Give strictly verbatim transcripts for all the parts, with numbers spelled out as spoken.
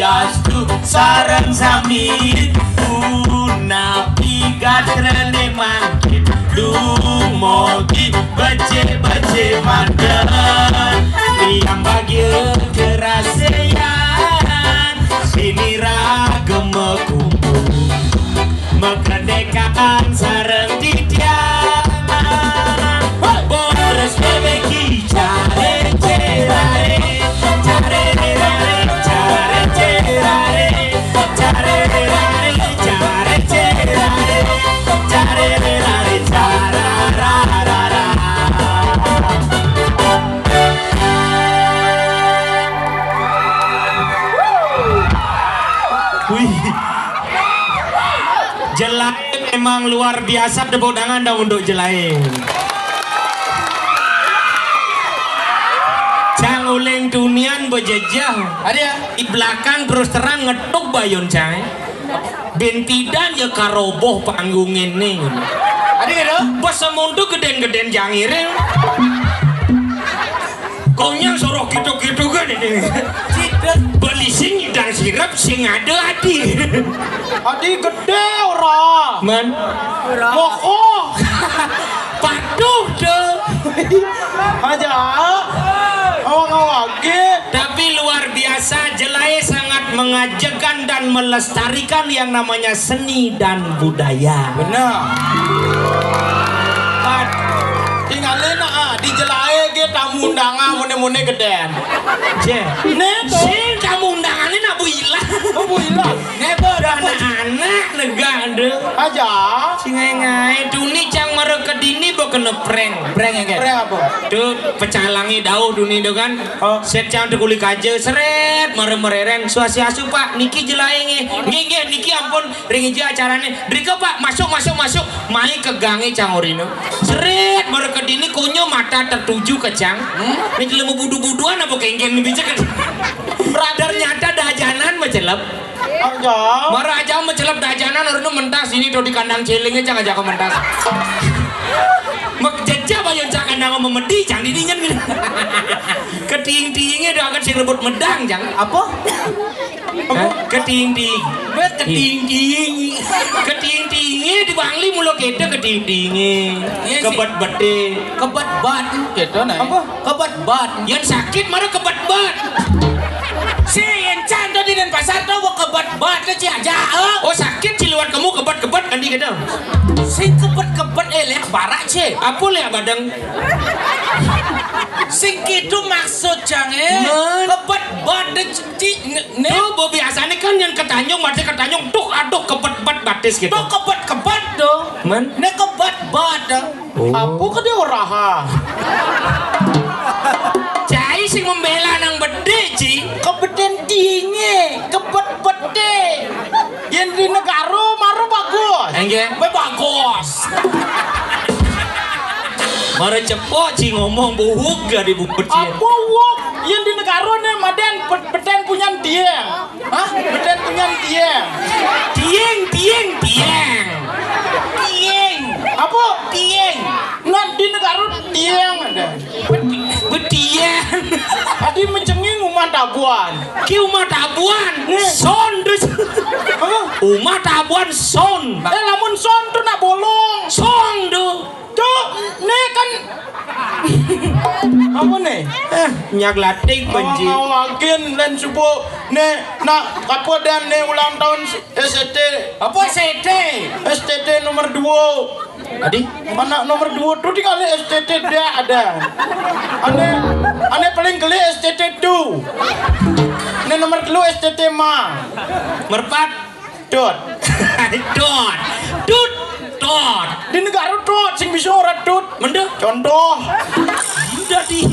Astu sareng sami punapi gatrane mangkin, dumugi becik-becik manten. Tiang bagia kerasean, sinira gemekumpul, makandekan sareng titiang. Boros deweki care cerare, care rerare, care cerare, care rerare, care cerare, care rerare, carararara. Wih. Jelae memang luar biasa, tepuk tangan dong untuk Jelae. Cang uling tunian bejejeh. Ada ya? Di belakang terus terang ngetuk bayun cang. Bentidan ya karoboh panggung ini. Ada gitu? Bos semuntuk geden-geden jangire. Konyang soroh gitu-gitu kan ini. Cita. Beli sing nyidang sirep sing ada adi. Adi gede ora. Man. Moko. Patuh tuh. Aja. Awang-awang ge. Tapi luar biasa, Jelae sangat mengajekan dan melestarikan yang namanya seni dan budaya. Benar. Tinggalin ah, di Jelae ge tamu undangan mune-mune geden. Je. Nih tuh. Sing tamu undangannya nak Bu Ila. Oh, Bu Ila. Never. Anak-anak negak deh. Aja. Singai-ngai tuni cang mara kedini bo kena prank. Prank yang kayak. Prank apa? Tuh pecalangi dauh tuni tuh kan. Oh. Set cang tuh kulik aja seret mara merereng suasi asu Pak niki Jelae nggih. Nggih nggih niki ampun ring ija acarane. Drika Pak masuk masuk masuk. Mai ke gange cang orina. Seret mara kedini konyo mata tertuju ke cang. Hmm? Ni jelema budu-buduan apa kengkeng ni bicak. Ternyata dajanan macelep. Aja. Mara aja macelep dajanan orina mentas ini tuh di kandang celingnya cang aja ke mentas. Mek jejak bayun cang kandang memedi cang didingan gitu. Keting-tingnya dah akan si rebut medang cang. Apa? Hah? Keting-ting. Weh, keting-ting. Keting-tinge di Bangli mula kita keting-tinge. Iya, sih. Kebet-bete. Kebet-bet, gitu, nah. Apa? Kebet-bet. Yang sakit mara kebet-bet. Si Encan tuh di Denpasar tuh, gua kebet-bet, tuh, Ci, aja, eh. Oh, sakit, Ci, liwat kamu kebet-kebet, kan, di, gitu. Sing kebet-kebet, eh, lihat barak, Ci. Apa lihat badang? Sing gitu maksud, Cang, eh. Men. Kebet-bet, tuh, Ci, ne, ne. Tuh, bo biasanya kan yang ketanyung, mati ketanyung, tuh, aduh, kebet-bet batis gitu. Tuh, kebet-kebet, tuh. Men. Ne kebet-bet, tuh. Oh. Apa ke dia oraha? Cai sing membela nang bede, Ci. Kebeden tinge, kebet-bede. Yen di negara maru bagus. Enggak. Be bagus. Mara cepok, Ci, ngomong buhuk gak dibungkut, Ci. Apa wong? Yen di negara ne maden be-, beden punyan dieng. Hah? Beden punyan tiang. Tiang, tiang, tiang. Tiang. Apa? Tiang. Nah, di negara tiang ada. Betiang. Tadi mencenging umat tabuan. Ki umat tabuan. Nih. Son, dus. Apa? Umat tabuan son. Eh, lamun son tuh nak bolong. Song tuh. Cuk, ne kan. Apa ne? Eh, nyak latik benci. Ngawagin len subuh. Ne, nak apa dan ne ulang tahun S T T. Apa S T T? S T T nomor dua. Adi? Mana nomor dua tuh tinggal S T T dia ada. Ane, ane paling geli S T T tuh. Ne nomor dua S T T mah. Merpat. Dot. Dot. Dut. Dot. Di negara dot sing bisa ora dot. Mending. Contoh. Dadi.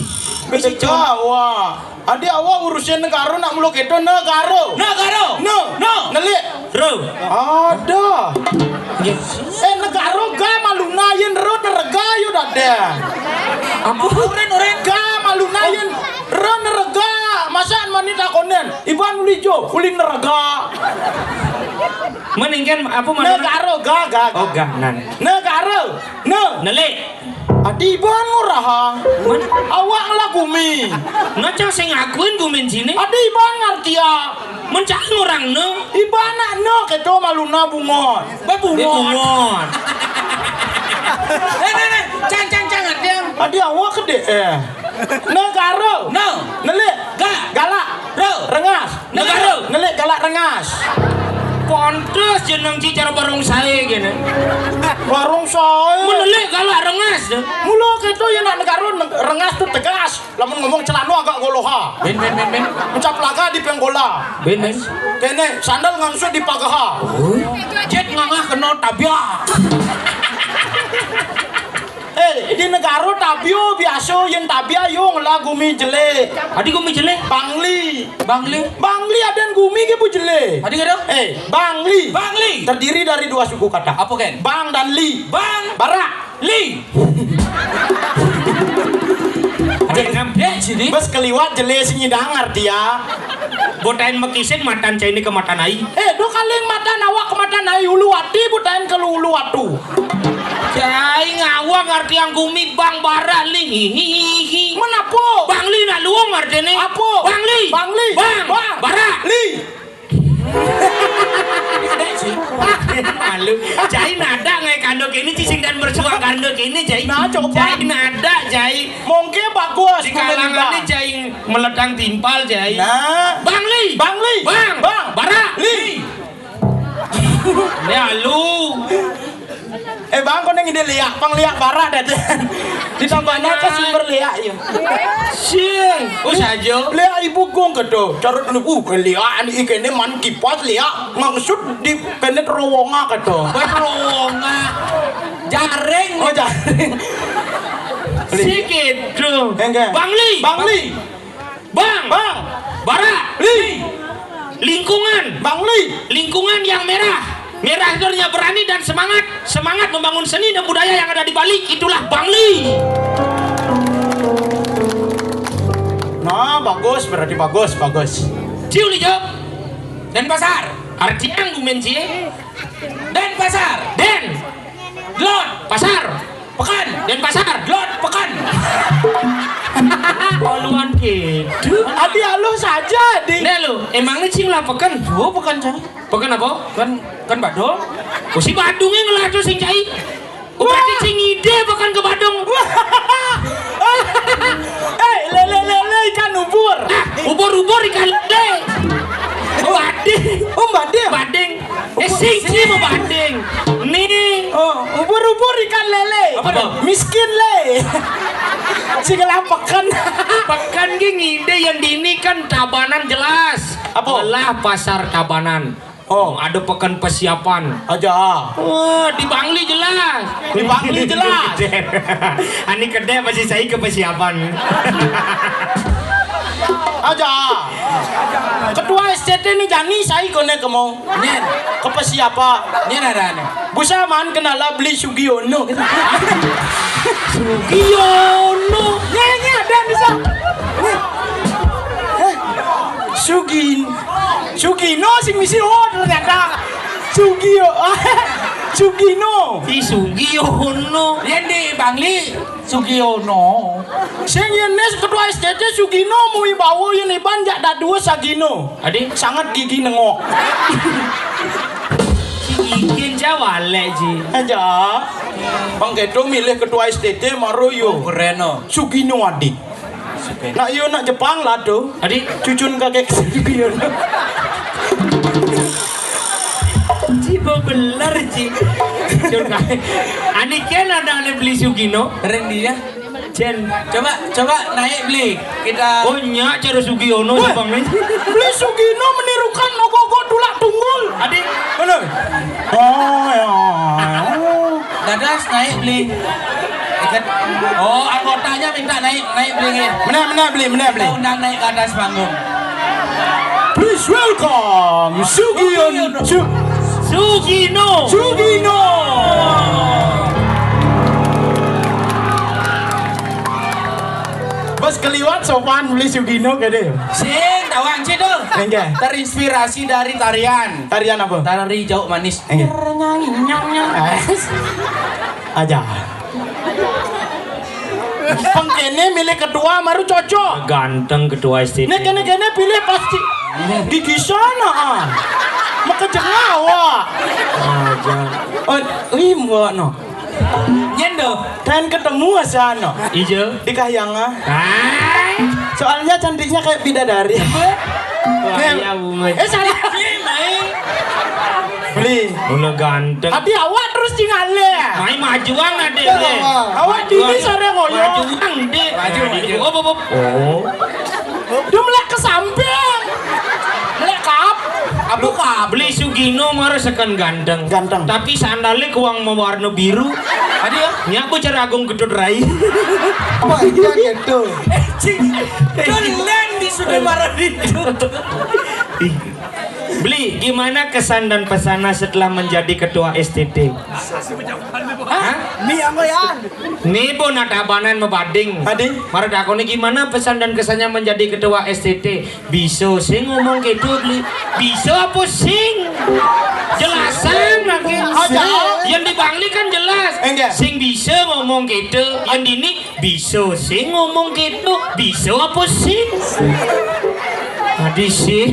Bisa Jawa. Adi awak urusin negara nak muluk itu negara. Negara. No. No. Nelik. Ro. Ada. Nggih. Eh negara ga maluna yen ro nerega yo dada. Ampun. Urin urin ga maluna yen ro nerega. Masa mani takonen. Iban uli jo, uli nerega. Meningkan apa mana? Negara ga ga. Oh ga nan. Negara. No. Nelik. Adi iban nguraha. Awak lah gumi. Nah, cang sing ngakuin gumin sini. Adi iban ngartia. Mencak ngurang ne. Iban nak ne keto maluna bungot. Bebungot. Bebungot. Eh, eh, eh, cang, cang, cang, ngartiang. Adi awak kedek, eh. Negara. No. Nelik. Ga. Galak. Ro. Rengas. Negara. Nelik galak rengas. Pantes jeneng ci cara barongsai gini. Barongsai. Menelik galak rengas deh. Mula keto ya nak negara neg-, rengas tu tegas. Lamun ngomong celana agak goloha. Ben, ben, ben, ben. Mencap laga di penggola. Ben, ben. Kene sandal ngangsut di pagaha. Jet ngangah kena tabia. Eh, di negara tabio biasa, yen tabia yo ngelah gumi jelek. Adi gumi jelek? Bangli. Bangli. Bangli adan gumi ke bu jelek. Adi kata? Eh, Bangli. Bangli. Terdiri dari dua suku kata. Apa kan? Bang dan Li. Bang. Barak. Li. Ada enam dek sini. Bes keliwat jelek sing nyidang arti ya. Botain mekisin matan cai ini ke matan ai. Eh, do kaling matan awak ke matan ai ulu ati, botain ke ulu atu. Cai ngawang arti yang gumi bang bara li. Hihihihi. Menapo? Bang li nak luung arti ini. Apo? Bang li. Bang li. Bang. Bang. Bara. Li. Malu. Cai nada ngai kanduk ini, cicing dan bersuang kanduk ini, cai. Nah, coba. Cai nada, cai. Mungkin bagus. Di kalangan ini cai meledang timpal, cai. Nah. Bang li. Bang li. Bang. Bang. Bara. Li. Ya lu. Eh, bang, kau neng ide liak, pang liak bara dah deh. Ditambahnya ke sumber liak ya. Sing. Oh, saja. Liak ibu gong kedo. Carut dulu, uh, liak ini ikene man kipas liak. Maksud di kene terowonga kedo. Buat terowonga. Jaring. Oh, jaring. Sikit tu. Enggak. Bang li. Bang li. Bang. Bang. Bara. Li. Lingkungan. Bang li. Lingkungan yang merah. Merah itu artinya berani dan semangat. Semangat membangun seni dan budaya yang ada di Bali. Itulah Bang li. Nah, bagus, berarti bagus, bagus. Ciu lijo. Denpasar. Artiang gumen cie. Denpasar. Den. Lot. Pasar. Pekan. Denpasar. Lot pekan. Oluan gitu. Adi halus saja, Di. Nih lu, emangnya cing lah pekan? Oh, pekan, Cang. Pekan apa? Kan, kan Badung. Oh, si Badungnya ngelah tuh sing cai. Oh, berarti cing ide pekan ke Badung. Eh, lele, lele, ikan ubur. Ah, ubur-ubur ikan lele. Bading. Oh, bading. Bading. Eh, sing, sing mau banding. Nih. Oh, ubur-ubur ikan lele. Apa? Miskin le. Si ngelapekan. Pekan ki ngide yang dini kan Tabanan jelas. Apa? Lah pasar Tabanan. Oh. Ada pekan persiapan. Aja. Wah, di Bangli jelas. Di Bangli jelas. Ani kedai pasti saya ke persiapan. Aja. Ketua S C T ni jani sai kone kemo. Nyen. Kepe siapa? Nyen ada nih. Busa man kenala beli Sugiono. Sugiono. Nyen, nyen ada bisa. Sugin. Sugino sing misi oh ternyata. Sugio. Sugino. Di Sugiono. Yang di Bangli. Sugiono. Sing yen nis ketua S C T Sugino mu ibawa yen iban jak dadua Sagino. Adi? Sangat gigi nengok. Gigi Jawa le ji. Aja. Bang Kedo milih ketua S C T maro yo. Oh, keren oh. Sugino adi. Nak yo nak Jepang lah tu. Adi? Cucun kakek Sugiono. Cibo beler, Ci. Ani ken ada ane beli Sugino. Keren dia. Jen. Coba, coba naik beli. Kita. Oh, nyak cara Sugiono. Weh, Jepang ni. Beli Sugino menirukan ogogo tulak tunggul. Adi. Mana? Oh, ya. Dadas naik beli. Ikat. Oh, anggotanya minta naik, naik beli. Mana, mana beli, mana beli. Kita undang naik ke atas panggung. Please welcome Sugion Su Sugino. Sugino. Bos keliwat sopan beli Sugino kede. Sing tawang ci tu. Enggak. Terinspirasi dari tarian. Tarian apa? Tari Jauk Manis. Enggak. Nyang, nyang, nyang. Aja. Pengkene milih ketua maru cocok. Ganteng ketua S T T. Nek kene-kene pilih pasti. Gigi sana, ah. Makejengah awak. Aja. Oh, limbo no. Nyen do. Dan ketemu asano. Ijo. Di Kahyangan. Hai. Soalnya cantiknya kayak bidadari. Wah, iya, bunga. Eh, salah. Beli. Mula ganteng. Tapi awak terus tinggal le. Mai majuan ade le. Awak dini sore ngoyo. Majuan de. Maju, maju. Oh, oh, oh. Oh. Dia melek ke samping. Melek kap. Apa kap? Beli Sugino marasakan ganteng. Ganteng. Tapi sandalnya kuang mewarna biru. Ada ya? Nyapu cara Agung Ketut Rai. Apa iya gitu? Eh, cing. Kelen di sudah marah itu. Beli, gimana kesan dan pesannya setelah menjadi ketua S T T? Hah? Ni apa ya? Ni bo natabanan mebading. Bading. Mara takone gimana pesan dan kesannya menjadi ketua S T T? Bisa sing ngomong gitu, Beli. Bisa apa sing? Jelasan lagi. Ada. Yang di Bangli kan jelas. Enggak. Sing bisa ngomong gitu. Yang dini bisa sing ngomong gitu. Bisa apa sing? Tadi sing.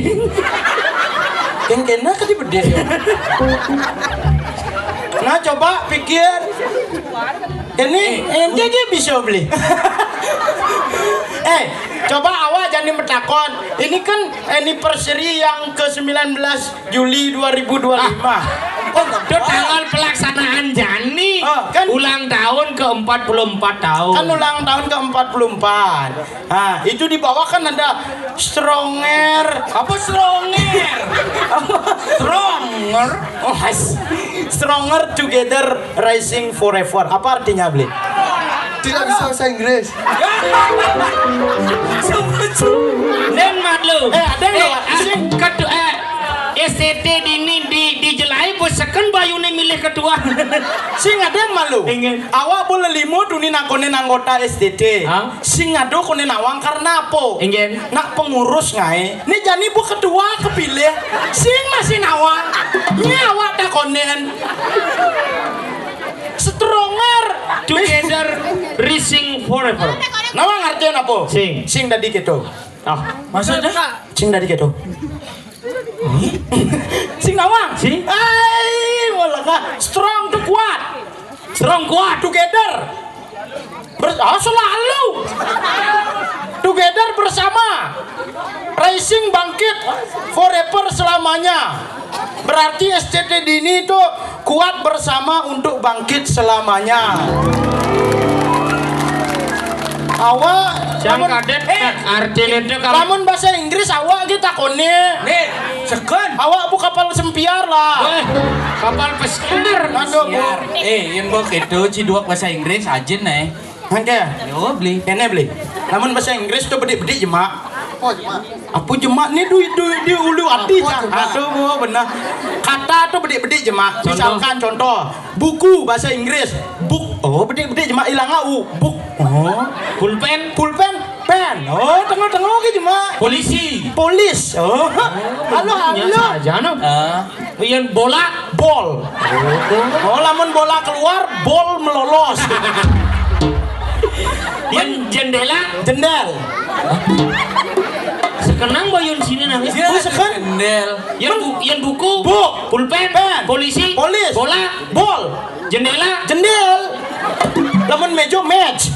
Yang kena tadi bedeh ya. Nah, coba pikir. Ini ente aja bisa beli. Eh, coba awak jadi bertakon. Ini kan anniversary yang ke sembilan belas Juli dua ribu dua puluh lima. Ah. Oh, itu tanggal pelaksanaan jani. Oh, kan? Ulang tahun ke empat puluh empat tahun. Kan ulang tahun ke empat puluh empat. Nah, itu di bawah kan ada stronger. Apa stronger? Stronger. Oh, has. Stronger together, rising forever. Apa artinya, Bli? Tidak bisa bahasa Inggris. Dan malu. Eh, ada yang eh, lewat. Ah, sing. Ketu-, eh, S T T dini di, dijelai bos seken bayune milih ketua. Sing ada yang malu. Ingin. Awak boleh limo tuni nakonin anggota S T T. Hah? Sing ada konin awang karena apa? Ingin. Nak pengurus ngai. Ni jani bu ketua kepilih. Sing masih nawang. Ni awak takonin. Stronger. Together, rising forever. Nawang artinya apa? Sing. Sing tadi gitu. Ah. Maksudnya? Sing tadi gitu. Sing nawang? Sing. Ai, walaka. Strong tu kuat. Strong kuat. Together. Ber-, ah, selalu. Together bersama. Rising bangkit forever selamanya. Berarti S T T dini itu kuat bersama untuk bangkit selamanya. Awak. Cang lamun, kadet, eh, artinya itu kalau lamun bahasa Inggris awak kita kone. Nih, seken. Awak bu kapal sempiar lah. Weh, kapal pesiar. Aduh, bu. Siar. Eh, yang bawa gitu, ciduak bahasa Inggris, ajin, eh. Oke. Yo, beli. Kene beli. Lamun bahasa Inggris tuh bedik-bedik jemak. Oh, jemak. Apa jemak ni duit, duit di ulu hati. Apa jemak? Aduh, bu, benar. Kata tuh bedik-bedik jemak. Contoh? Misalkan contoh, buku bahasa Inggris, book. Oh, bedik-bedik jemak hilang u. Book. Oh. Pulpen? Pulpen, pen. Oh, tengok-tengok ke jemak. Polisi. Polis. Oh. Halo, halo. Saja no. Ah. Yang bola, bol. Oh, lamun bola keluar, bol melolos. Yang jendela, jendel. Sekenang bayun sini nangis. Ya, oh, seken. Jendel. Yang bu-, yang buku, bu, pulpen, pen, polisi, polis, bola, bol, jendela, jendel. Lamun meja, mej.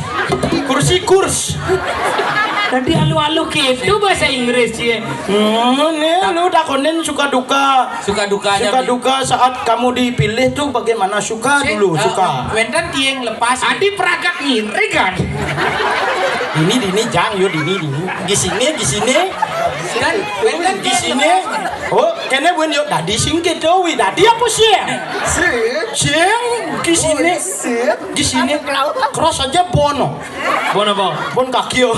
Kursi, kurs. Tadi alu-alu gitu bahasa Inggris ya. Hmm, nih lu takonin suka duka. Suka dukanya, suka duka saat kamu dipilih tuh bagaimana? Suka dulu, eh, suka. Wenten tiang lepas. Adi peragak ngiri kan? Ini, dini, jang, yo, dini, dini. Di sini, di sini. Kan wenten di sini. Oh, kene buen yo, dadi sing kedowi, dadi apa sih? Sing. Sing, di sini. Sing. Di sini. Cross aja bono. Bon apa? Bon kaki yo.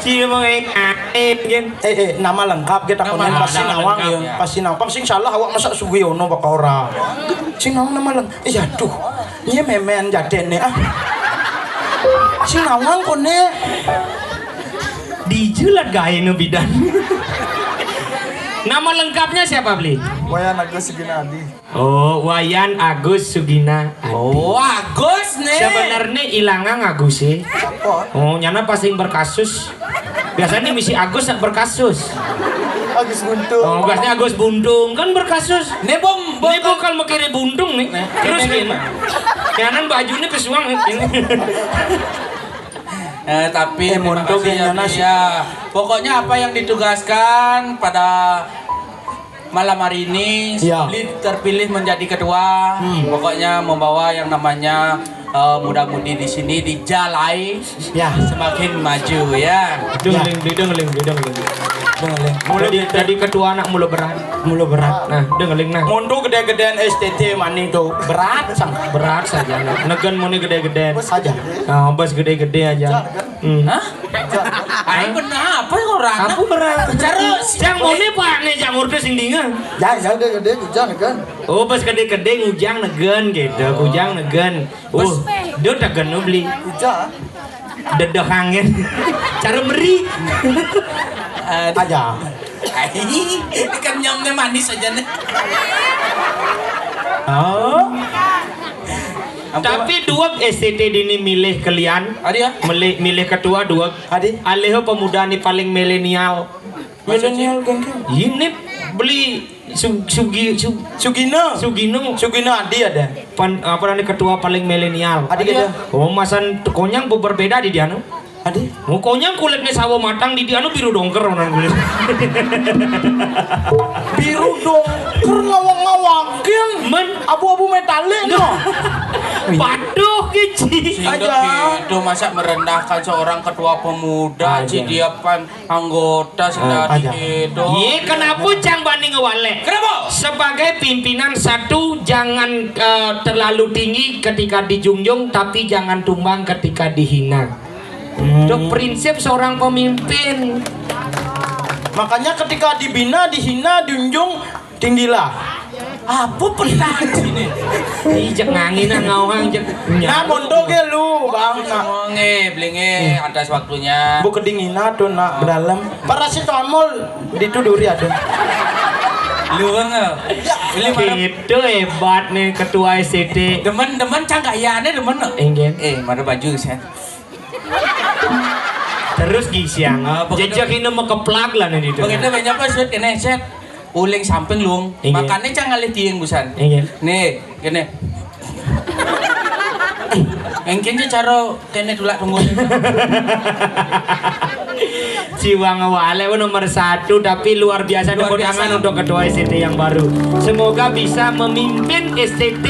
Cie mengeng ae, gen. Eh, eh, nama lengkap kita. Nama, pasti nama nawang lengkap, ya. Pasti nawang. Sing salah awak masa Sugiono bakal ora. Sing nawang nama leng-, eh, aduh. Nye memen jatene, ah. Sing nawang kone. Dijelat gawe no bidan. Nama lengkapnya siapa, Bli? Wayan Agus Sugina Adi. Oh, Wayan Agus Sugina Adi. Oh, Agus nih. Sebenarnya ilangang Agus sih. Apa? Oh, nyana paling berkasus. Biasanya misi Agus nak berkasus. Agus Buntung. Oh, biasanya Agus Buntung kan berkasus. Nih, Bung, Bung, ini kan bukan mikirnya buntung nih. Nih. Terus ini gini. Kanan bajunya pesuang ini. Eh, tapi eh, terima kasih ya, Bli, ya. Pokoknya apa yang ditugaskan pada malam hari ini, ya, Bli terpilih menjadi ketua. Hmm. Pokoknya membawa yang namanya eh, muda-mudi di sini di Jalai, ya, semakin maju ya. Dengeling, dengeling, dengeling. Dengeling. Mula tadi, tadi ketua anak mula berat. Mula berat. Nah, dengeling nah. Mundur gede-gedean S T T maning tuh. Berat sang. Berat saja. Nah. Negen muni gede-gedean. Bos aja. Nah, bos gede-gede aja. Hmm. Hah? Ayo benar apa orang? Apa berat? Cara si Cang muni Pak nih, Cang Urdu sing dinga. Ya, ya gede-gede hujan kan. Oh, pas gede-gede ngujang negen gitu, ngujang negen. Uh, dia tak genu beli. Hujan. Dedeh angin. Cara meri. Aja. Ini kan nyamnya manis aja nih. Oh. Tapi dua S T T dini milih kalian. Adi ya? Milih, milih ketua dua. Adi. Aleho pemuda ni paling milenial. Milenial gengkel. Ini beli Su- Sugi Su- Sugino. Sugino. Sugino Adi ada. Pan, apa namanya, ketua paling milenial. Adi ada. Oh, masan konyang bu- berbeda di dia no. Adi. Oh, konyang kulitnya sawo matang di dia no biru dongker orang kulit. Biru dongker ngawang-ngawangin. Men. Abu-abu metalik no. Paduh kici. Sehingga aja. Gitu masa merendahkan seorang ketua pemuda, aja. Ci dia pan anggota sedari aja. Gitu. Iya, kenapa Cang Bani ngewalek? Kenapa? Sebagai pimpinan satu, jangan eh, terlalu tinggi ketika dijunjung, tapi jangan tumbang ketika dihina. Hmm. Itu prinsip seorang pemimpin. Makanya ketika dibina, dihina, dijunjung, tinggilah. Apa petang sini? Ih, cek ngangin ah, ngawang cek. Nah, monto ke lu, Bang. Nah. Ngomong, eh, beli, eh, atas waktunya. Bu kedinginan tuh nak berdalam. Paracetamol dituduri ada. Lu bang, eh. Ini mana? Itu hebat nih ketua S T T. Demen-demen cangkayane demen. Enggak. Eh, mana baju saya? Terus gisiang. Ah, begitu. Jejak ini mau keplak lah nih itu. Begitu banyak apa, set, kene, set. Uling samping, Lung. Iya. Makanya cang ngalih tiing busan. Iya. Nih, gini. Engkin aja cara kene tulak tunggu. Siwang Wale nomor satu, tapi luar biasa. Luar biasa. Tepuk tangan untuk ketua S T T yang baru. Semoga bisa memimpin S T T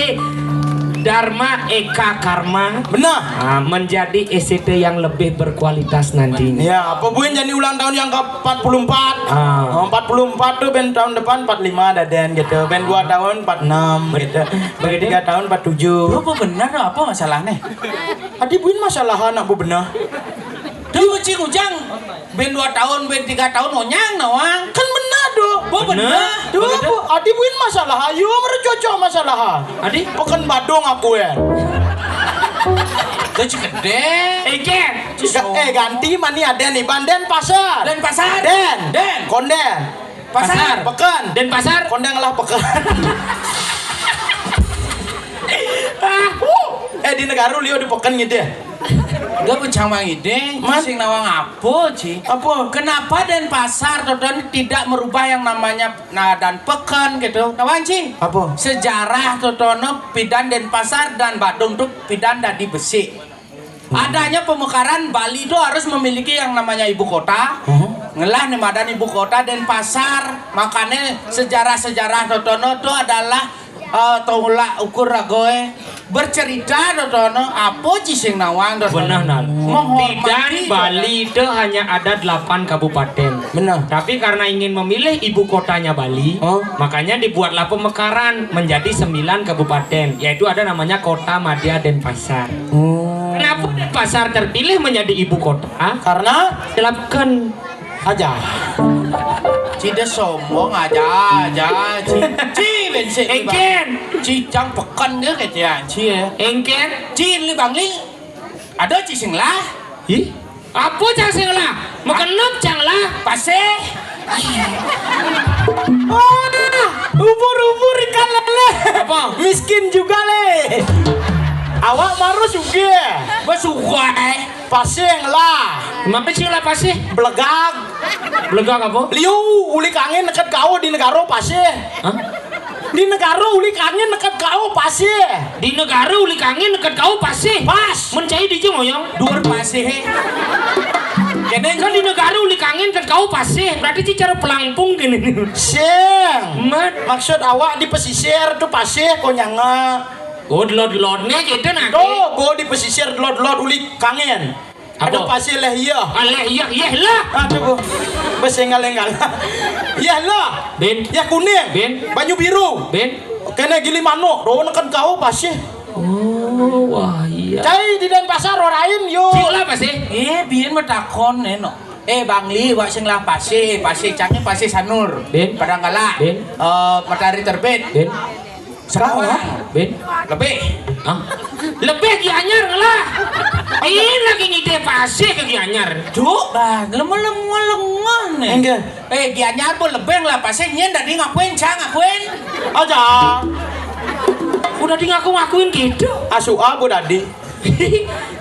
Dharma Eka Karma. Benar. Ah, menjadi S T T yang lebih berkualitas nantinya. Ya, apa buin jadi ulang tahun yang ke empat puluh empat? Ah. Oh, empat puluh empat tuh ben tahun depan empat lima daden gitu. Ben dua tahun empat enam gitu. Ben tiga tahun empat tujuh. Apa benar apa masalahnya? Adi buin masalah anak bu benar. Tuh cing ujang. Ben dua tahun, ben tiga tahun onyang nawang. Kan benar do. Bo benar. Tuh, adi buin masalah. Ayo merucocok masalah. Adi? Pekan Badung aku ya. Gaji gede. Iken. Ga- eh, ganti mani ada nih, Banden Pasar. Den Pasar. Den. Den. Konden. Pasar. Pekan. Den Pasar. Konden lah pekan. Eh, di negara liu di pekan gitu ya. Dia pencang mang ide, sing nawang apa, Ci? Apa? Kenapa Denpasar Toton tidak merubah yang namanya nah dan pekan gitu? Nawang, Ci? Apa? Sejarah Totono pidan Denpasar dan Badung tuh pidan dadi besik. Adanya pemekaran Bali itu harus memiliki yang namanya ibu kota. Ngelah nih madan ibu kota Denpasar. Makanya sejarah-sejarah Totono itu adalah eh, tolak ukur ragoe bercerita Totono apa ci sing nawang Totono. Benar, Nal. Menghormati. Pidan Bali itu hanya ada delapan kabupaten. Benar. Tapi karena ingin memilih ibu kotanya Bali, makanya dibuatlah pemekaran menjadi sembilan kabupaten, yaitu ada namanya Kota Madya Denpasar. Oh. Kenapa Denpasar terpilih menjadi ibu kota? Karena? Jelaskan. Aja. Ci dia sombong aja, aja. Ci, ci, bensin. Engken. Ci, cang pekan dia kata ci ya. Engken. Ci, li bangli. Ada ci sing lah. Ih, apa cang sing lah? Makan nup cang lah. Pasih. Miskin juga, Le. Awak maro sugih. Wah, sugih. Pasih lah. Mapa sing lah pasih? Blegag. Blegag apa? Liu, uli kangin neked kau di negara pasih. Hah? Di negara uli kangin neked kau pasih. Di negara uli kangin neked kau pasih. Pas. Mencai dija ngoyong. Duur pasih. Kene kan di negara uli kangin neked kau pasih. Berarti ci cara pelangpung gini. Sing. Mat. Maksud awak di pesisir tuh pasih konyanga. Oh, delod-delodne gitu nanti. Tuh, gua di pesisir delod-delod uli kangin. Apa? Ada pasir leh iya. Ah, leh iya, iya lah. Aduh, besenggal-enggal. Iya lah. Bin. Ya kuning. Bin. Banyu biru. Bin. Kena gili manuk. Doa neken kau pasir. Oh, wah iya. Cai di Denpasar orain yo. Cik lah pasir. Eh, biyen metakon eno. Eh, Bangli, wak sing lah pasir, pasir canggih, pasir sanur. Bin. Padang Kala. Bin. Eh, matahari terbit. Bin. Sekawan. Bin. Lebih. Hah? Lebih Gianyar ngelah. Ini lagi ngide pasih ke Gianyar. Cuk, bah, lemah-lemah lengan nih. Enggak. Eh, Gianyar pun lebih lah pasih nyen dadi ngakuin, cang ngakuin. Aja. Udah di ngaku-ngakuin gitu. Asu abu dadi.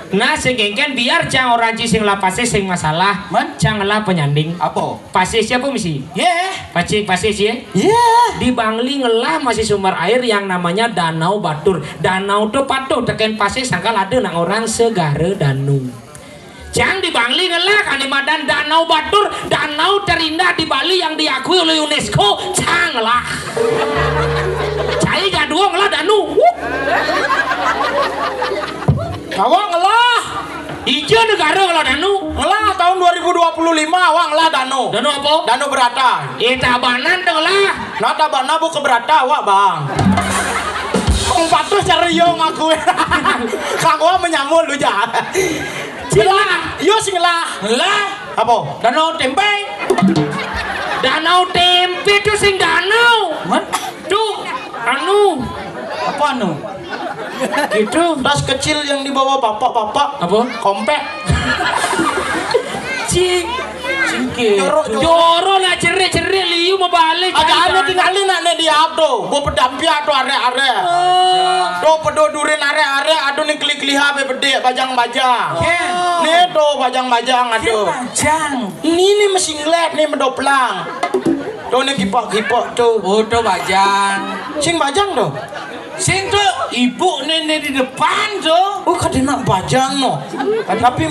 Nah, sing kengken biar cang orang ci sing lah pasih sing masalah. Man? Cang lah penyanding. Apa? Pasih siapa misi? Ye. Pasih, pasih sih. Ye. Di Bangli ngelah masih sumber air yang namanya Danau Batur. Danau tu patuh teken pasih sangkal ada nak orang Segara Danu. Cang di Bangli ngelah kan di madan Danau Batur, danau terindah di Bali yang diakui oleh UNESCO. Cang lah. Cai gaduh ngelah danu. Awak ngelah. Ija negara ngelah danu. Ngelah tahun dua ribu dua puluh lima awak ngelah danu. Danu apa? Danu berata. Eh, tabanan tu lah. Nah, tabanan buka berata awak, Bang. Kong patuh cara yo ngaku. Kang wa menyamul lu ja. Cila. Yo sing lah. Lah. Apa? Danau tempe. Danau tempe tu sing danau. Man? Tu anu. Apa anu? Itu. Tas kecil yang dibawa bapak-bapak. Apa? Kompek. Ci. Cike. Jorok, jorok. Jorok nak cerik-cerik liu mau balik. Aja ane tinggalin nak ne di abdo. Bo pedampiak tu arek-arek. Oh. Tu pedo durin arek-arek, aduh ni keli-keliha be bedik bajang-bajang. Ken. Ni tu bajang-bajang aduh. Ken bajang. Ni ni mesinglet ni medoplang. Tu ni kipak-kipak tu. Oh, tu bajang. Sing bajang tu. Sing tu ibu ni, ni di depan tu. Oh, kada nak bajang no. Tapi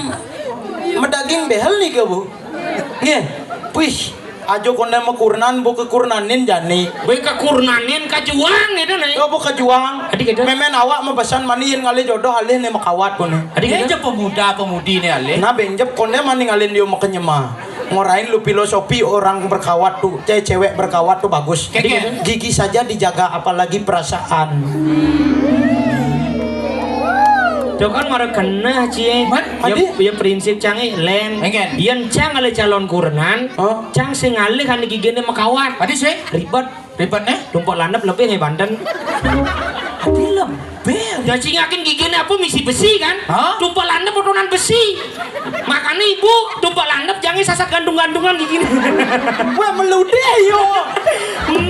medaging behel ni ke, Bu? Nggih. Puih, aja konde makurnan, Bu, kekurnanin jani. Weh, kekurnanin kajuang itu nih. Yo, Bu, kajuang. Adi kita. Memen awak mabesan mani yen ngalih jodoh alih ni makawat kone. Adi kita. Aja pemuda-pemudi ni alih. Nah, benjep konde mani ngalih dio makenyema. Ngorain lu filosofi orang berkawat tu, ce-, cewek berkawat tu bagus. Keke. Gigi saja dijaga, apalagi perasaan. Tu kan mara kena, Cie. Man? Ya, adi? Ya prinsip cang, eh, Len. Enggak. Yen cang ale calon kurenan, oh, cang sing ngalih kan gigine makawat. Adi sih? Ribet. Ribet, eh? Tumpek landep lebih ngai banten. Adi lebih. Ya, sing yakin gigine apa misi besi kan? Hah? Tumpek landep potongan besi. Makanya ibu tumpek landep jangan sasat gantung-gantungan gigine. Wah, meludeh yo.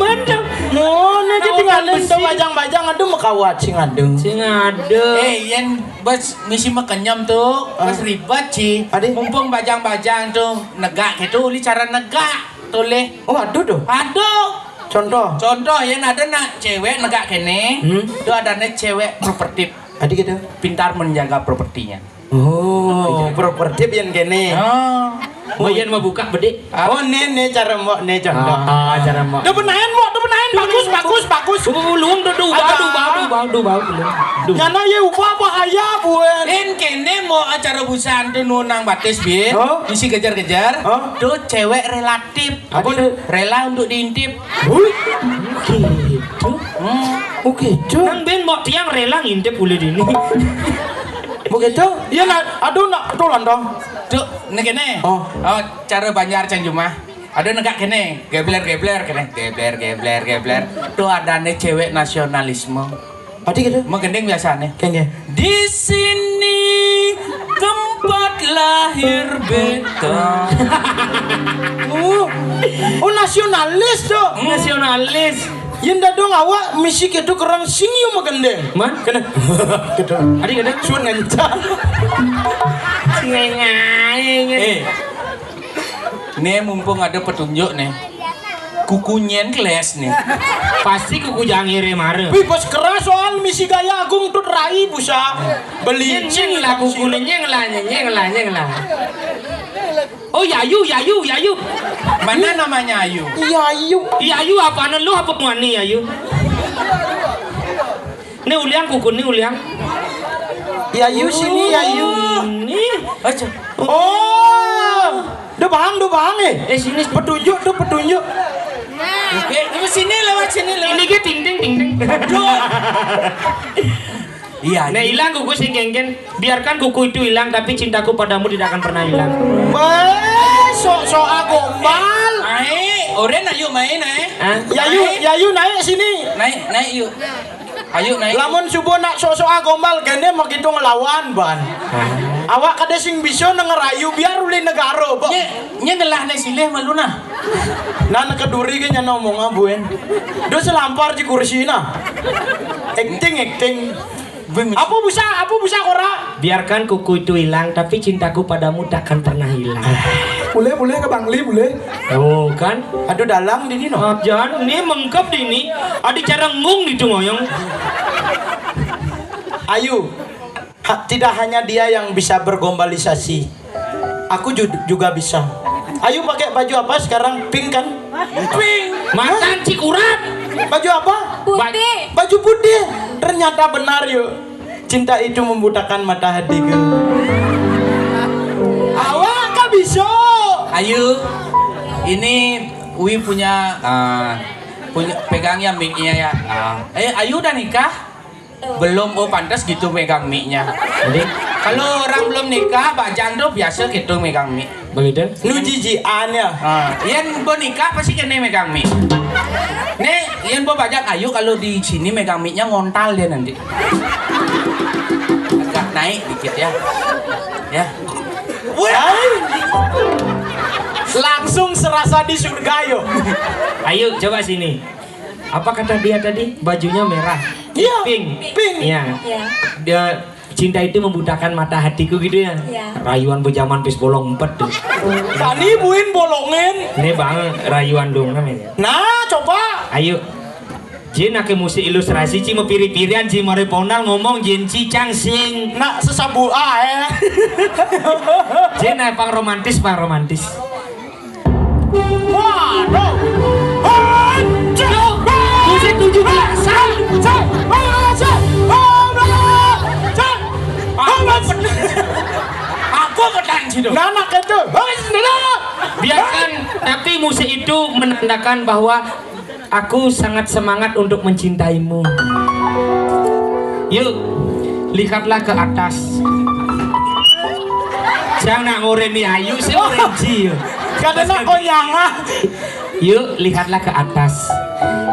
Mantap. Ngono aja. Nah, tinggalin besi. Tu bajang-bajang aduh makawat sing aduh. Sing aduh. Eh, yen bes misi makenyem tu, ah, bes ribet sih. Adi? Mumpung bajang-bajang tu negak gitu, uli cara negak tu leh. Oh, aduh tu. Aduh. Contoh. Contoh, yen ada nak cewek negak kene, hmm, tu adane cewek propertif. Adi gitu. Pintar menjaga propertinya. Oh, propertif yen kene. Oh. Oh, yen mau buka bedik. Ah. Oh, ne, ne cara mbok, ne contoh. Ah, cara mbok. Dah benain, mbok, dah benain. Bagus, bagus, bagus. Duh, duh, duh, duh, ubah, duh, ubah, duh, ubah, duh, ubah, duh. Nyana ye ubah bahaya, buen. Yen kene mau acara busan tu nunang batis, bin. Oh. Isi kejar-kejar. Oh. Tu cewek relatif. Apa tu? Rela untuk diintip. Hui. Gitu. Hmm. Oh, gitu. Nang ben mbok tiang rela ngintip kulit ini. Begitu? Iya, nak. Aduh, nak, tu lontong. Tu, ni kene. Oh. Oh, cara Banjar cang jumah. Ada negak kene, gebler-gebler kene. Gebler, gebler, gebler. Tu adane cewek nasionalisme. Adi gitu? Magending biasane. Kene. Di sini tempat lahir beta. Oh. Oh, nasionalis tu. Hmm. Nasionalis. Yén dadong awak misi kéto kerang sing yo magendeng. Man? Kena. Kéto. Adi kada? Suan ngancang. Ngai-ngai. Eh. Nih, mumpung ada petunjuk nih. Kukunyen keles nih. Pasti kuku jangir ya mara. Wih, pas keras soal misi gaya agung tut rai busa. Beli nyeng lah kuku nyeng lah, nyeng lah, nyeng lah. Oh, Yayu, Yayu, Yayu. Mana namanya Ayu? Yayu. Yayu apa anu lu apa muani Yayu? Ni uliang kuku ni uliang. Yayu sini Yayu. Ni. Aja. Oh. Duh bang, duh bang eh. Eh sini. Petunjuk tuh petunjuk. Oke, ini sini lewat sini lewat. Ini ke ting ting ting ting. Duh. Iya. Nah, hilang kuku sing kengken. Biarkan kuku itu hilang, tapi cintaku padamu tidak akan pernah hilang. Weh, sok-sok gombal. Ae, oren ayo main ae. Hah? Yayu, Yayu naik sini. Naik, naik yuk. Ayo naik. Lamun subuh nak sok-sok gombal, kene mau gitu ngelawan ban. Awak kada sing bisa nengerayu biar uli negara, Bok. Nye, nye ngelah nih silih malu nah. Nah, nak keduri ke nyana omong abuen. Duh selampar di kursi nah. Acting, acting. Apa busa? Apa busa kora? Biarkan kuku itu hilang, tapi cintaku padamu takkan pernah hilang. Boleh, boleh ke Bangli, boleh. Oh kan? Aduh dalang dini no. Ah, jangan, ini mengkep dini. Adi cara ngung di ngoyong. Ayu, ha, tidak hanya dia yang bisa bergombalisasi. Aku ju- juga bisa. Ayu pakai baju apa sekarang? Pink kan? Pink. Matan cikurat. Baju apa? Putih. Baju putih. Ternyata benar yuk. Cinta itu membutakan mata hatiku. Awak kan bisa. Ayu, ini Wi punya uh, punya pegang ya mic-nya ya. Uh, eh Ayu udah nikah? Belum, oh pantas gitu megang mic-nya. Jadi kalau orang belum nikah, bajang tuh biasa gitu megang mic. Begitu? Nu jijian ya. Ah, yang bo nikah pasti kena megang mic. Nih, yang bo bajang Ayu kalau di sini megang mic-nya ngontal dia nanti. Agak naik dikit ya. Ya. Wah. Langsung serasa di surga yo. Ayu coba sini. Apa kata dia tadi? Bajunya merah. Iya. Pink. Pink. Iya. Iya. Dia cinta itu membutakan mata hatiku gitu ya. Iya. Rayuan bejaman pis bolong empat tuh. Tani buin bolongin. Ini bang rayuan dong namanya. Nah, coba. Ayo. Jin ake musik ilustrasi ci mepiri-pirian ci mare ponal ngomong jin ci cang sing. Nak sesabu ae. Jin eh, pang romantis, pang romantis. Waduh. Hancur. Musik tujuh belasan. Hancur. Hancur. Hancur. Aku pedang. Aku pedang situ. Nah, nak itu. Hei, saudara. Biarkan, tapi musik itu menandakan bahwa aku sangat semangat untuk mencintaimu. Yuk, lihatlah ke atas. Jangan nak ngoren ni Ayu, saya ngoren Ji. Kada nak konyang ah. Yuk, lihatlah ke atas.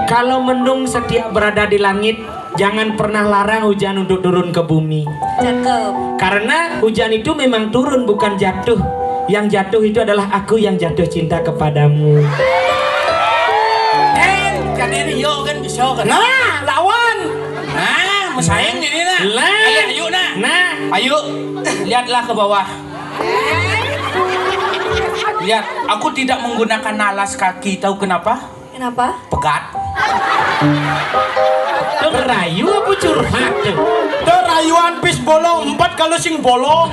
Kalau mendung setiap berada di langit, jangan pernah larang hujan untuk turun ke bumi. Cakep. Karena hujan itu memang turun, bukan jatuh. Yang jatuh itu adalah aku yang jatuh cinta kepadamu. Eh, kaderi yo kan bisa kan. Nah, lawan. Nah, mesaing ini nah. Lah. Ayo, ayo nah. Nah. Ayo, lihatlah ke bawah. Lihat, aku tidak menggunakan alas kaki. Tahu kenapa? Kenapa? Pegat. Terayu apa curhat tuh? Terayuan pis bolong empat kalau sing bolong.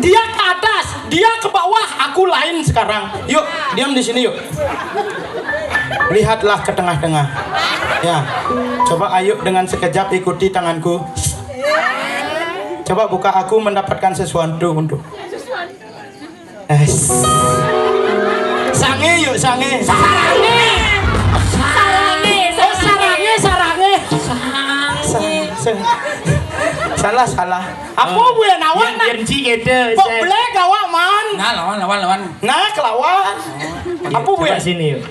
Dia ke atas, dia ke bawah, aku lain sekarang. Yuk, diam di sini yuk. Lihatlah ke tengah-tengah. Ya, coba ayo dengan sekejap ikuti tanganku. Coba buka, aku mendapatkan sesuatu untuk. Es. Sange yuk, sange. Sarange. Sarange. Oh, sarange, sarange. Sa- sa- salah, salah. Apa buya nawak nak? Yang G gitu. Pok black awak man. Nah, lawan, lawan, lawan. Nah, kelawan. Apa buya? Coba sini yuk.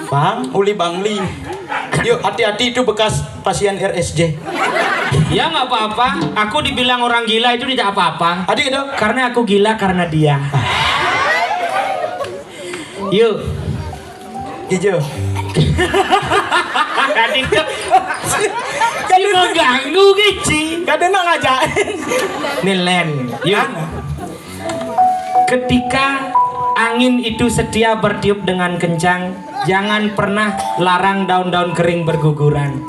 Bang, uli Bangli. Yuk, hati-hati itu bekas pasien R S J. Ya nggak apa-apa. Aku dibilang orang gila itu tidak apa-apa. Adik itu? Karena aku gila karena dia. Yuk. Hijau. Tadi tuh si mengganggu, Gici. Kadang nak ngajakin. Nih, Len. Yuk. Ketika angin itu setia bertiup dengan kencang, jangan pernah larang daun-daun kering berguguran.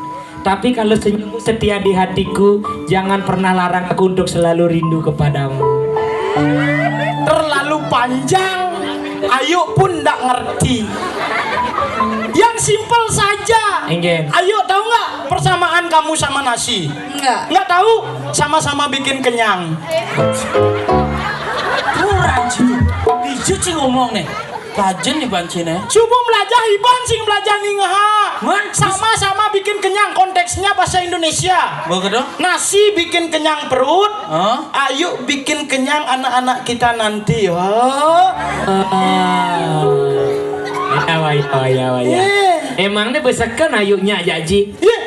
Tapi kalau senyummu setia di hatiku, jangan pernah larang aku untuk selalu rindu kepadamu. Terlalu panjang, Ayu pun ndak ngerti. Yang simpel saja. Enggak. Ayu, tahu nggak persamaan kamu sama nasi? Nggak. Nggak tahu, sama-sama bikin kenyang. Kurang sih. Dijut sih ngomong nih. Kajen nih bancine. Subuh melajah iban sing melajah ningaha. Man, sama-sama bikin kenyang, konteksnya bahasa Indonesia. Begitu? Nasi bikin kenyang perut. Huh? Ayu bikin kenyang anak-anak kita nanti. Oh. Ah. Ya, wah, ya, wah, ya, wah, ya. Eh. Emang nih besekan Ayunya, Jaji? Iya.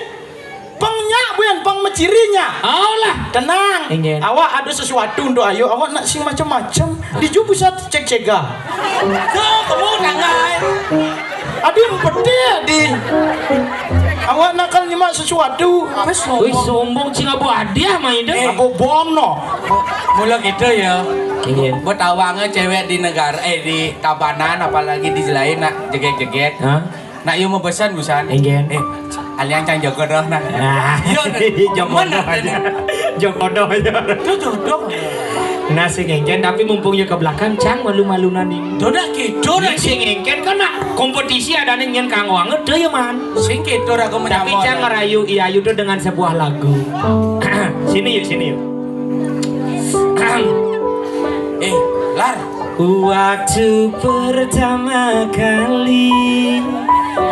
Pengnya, bukan peng mecirinya. Alah. Tenang. Ingin. Awak ada sesuatu untuk Ayu. Awak nak sing macam-macam. Diju bisa cek cega. Tuh, kamu tangai. Adi empeti, Adi. Awak nakal nyimak sesuatu. Wis sombong, cing abu hadiah main deh. Eh. Abu bom no. Mula gitu ya. Iya. Buat awangnya cewek di negara, eh, di Tabanan, apalagi di lain nak jegek-jegek. Hah? Nak yo mau pesan busan. Enggak. Eh, alian cang jogodoh nah. Nah, yo, jogodoh aja. Jogodoh aja. Itu jodoh. Nah, sing enggak, tapi mumpung yo ke belakang, cang malu-malunan nih. Dodak gitu, dah sing enggak kan nak kompetisi ada nih nyen kang wanget deh ya man. Sing gitu, aku. Tapi menyamar. Cang ngerayu iya Ayu tuh dengan sebuah lagu. Sini yuk, sini yuk. Eh, Lar. Waktu pertama kali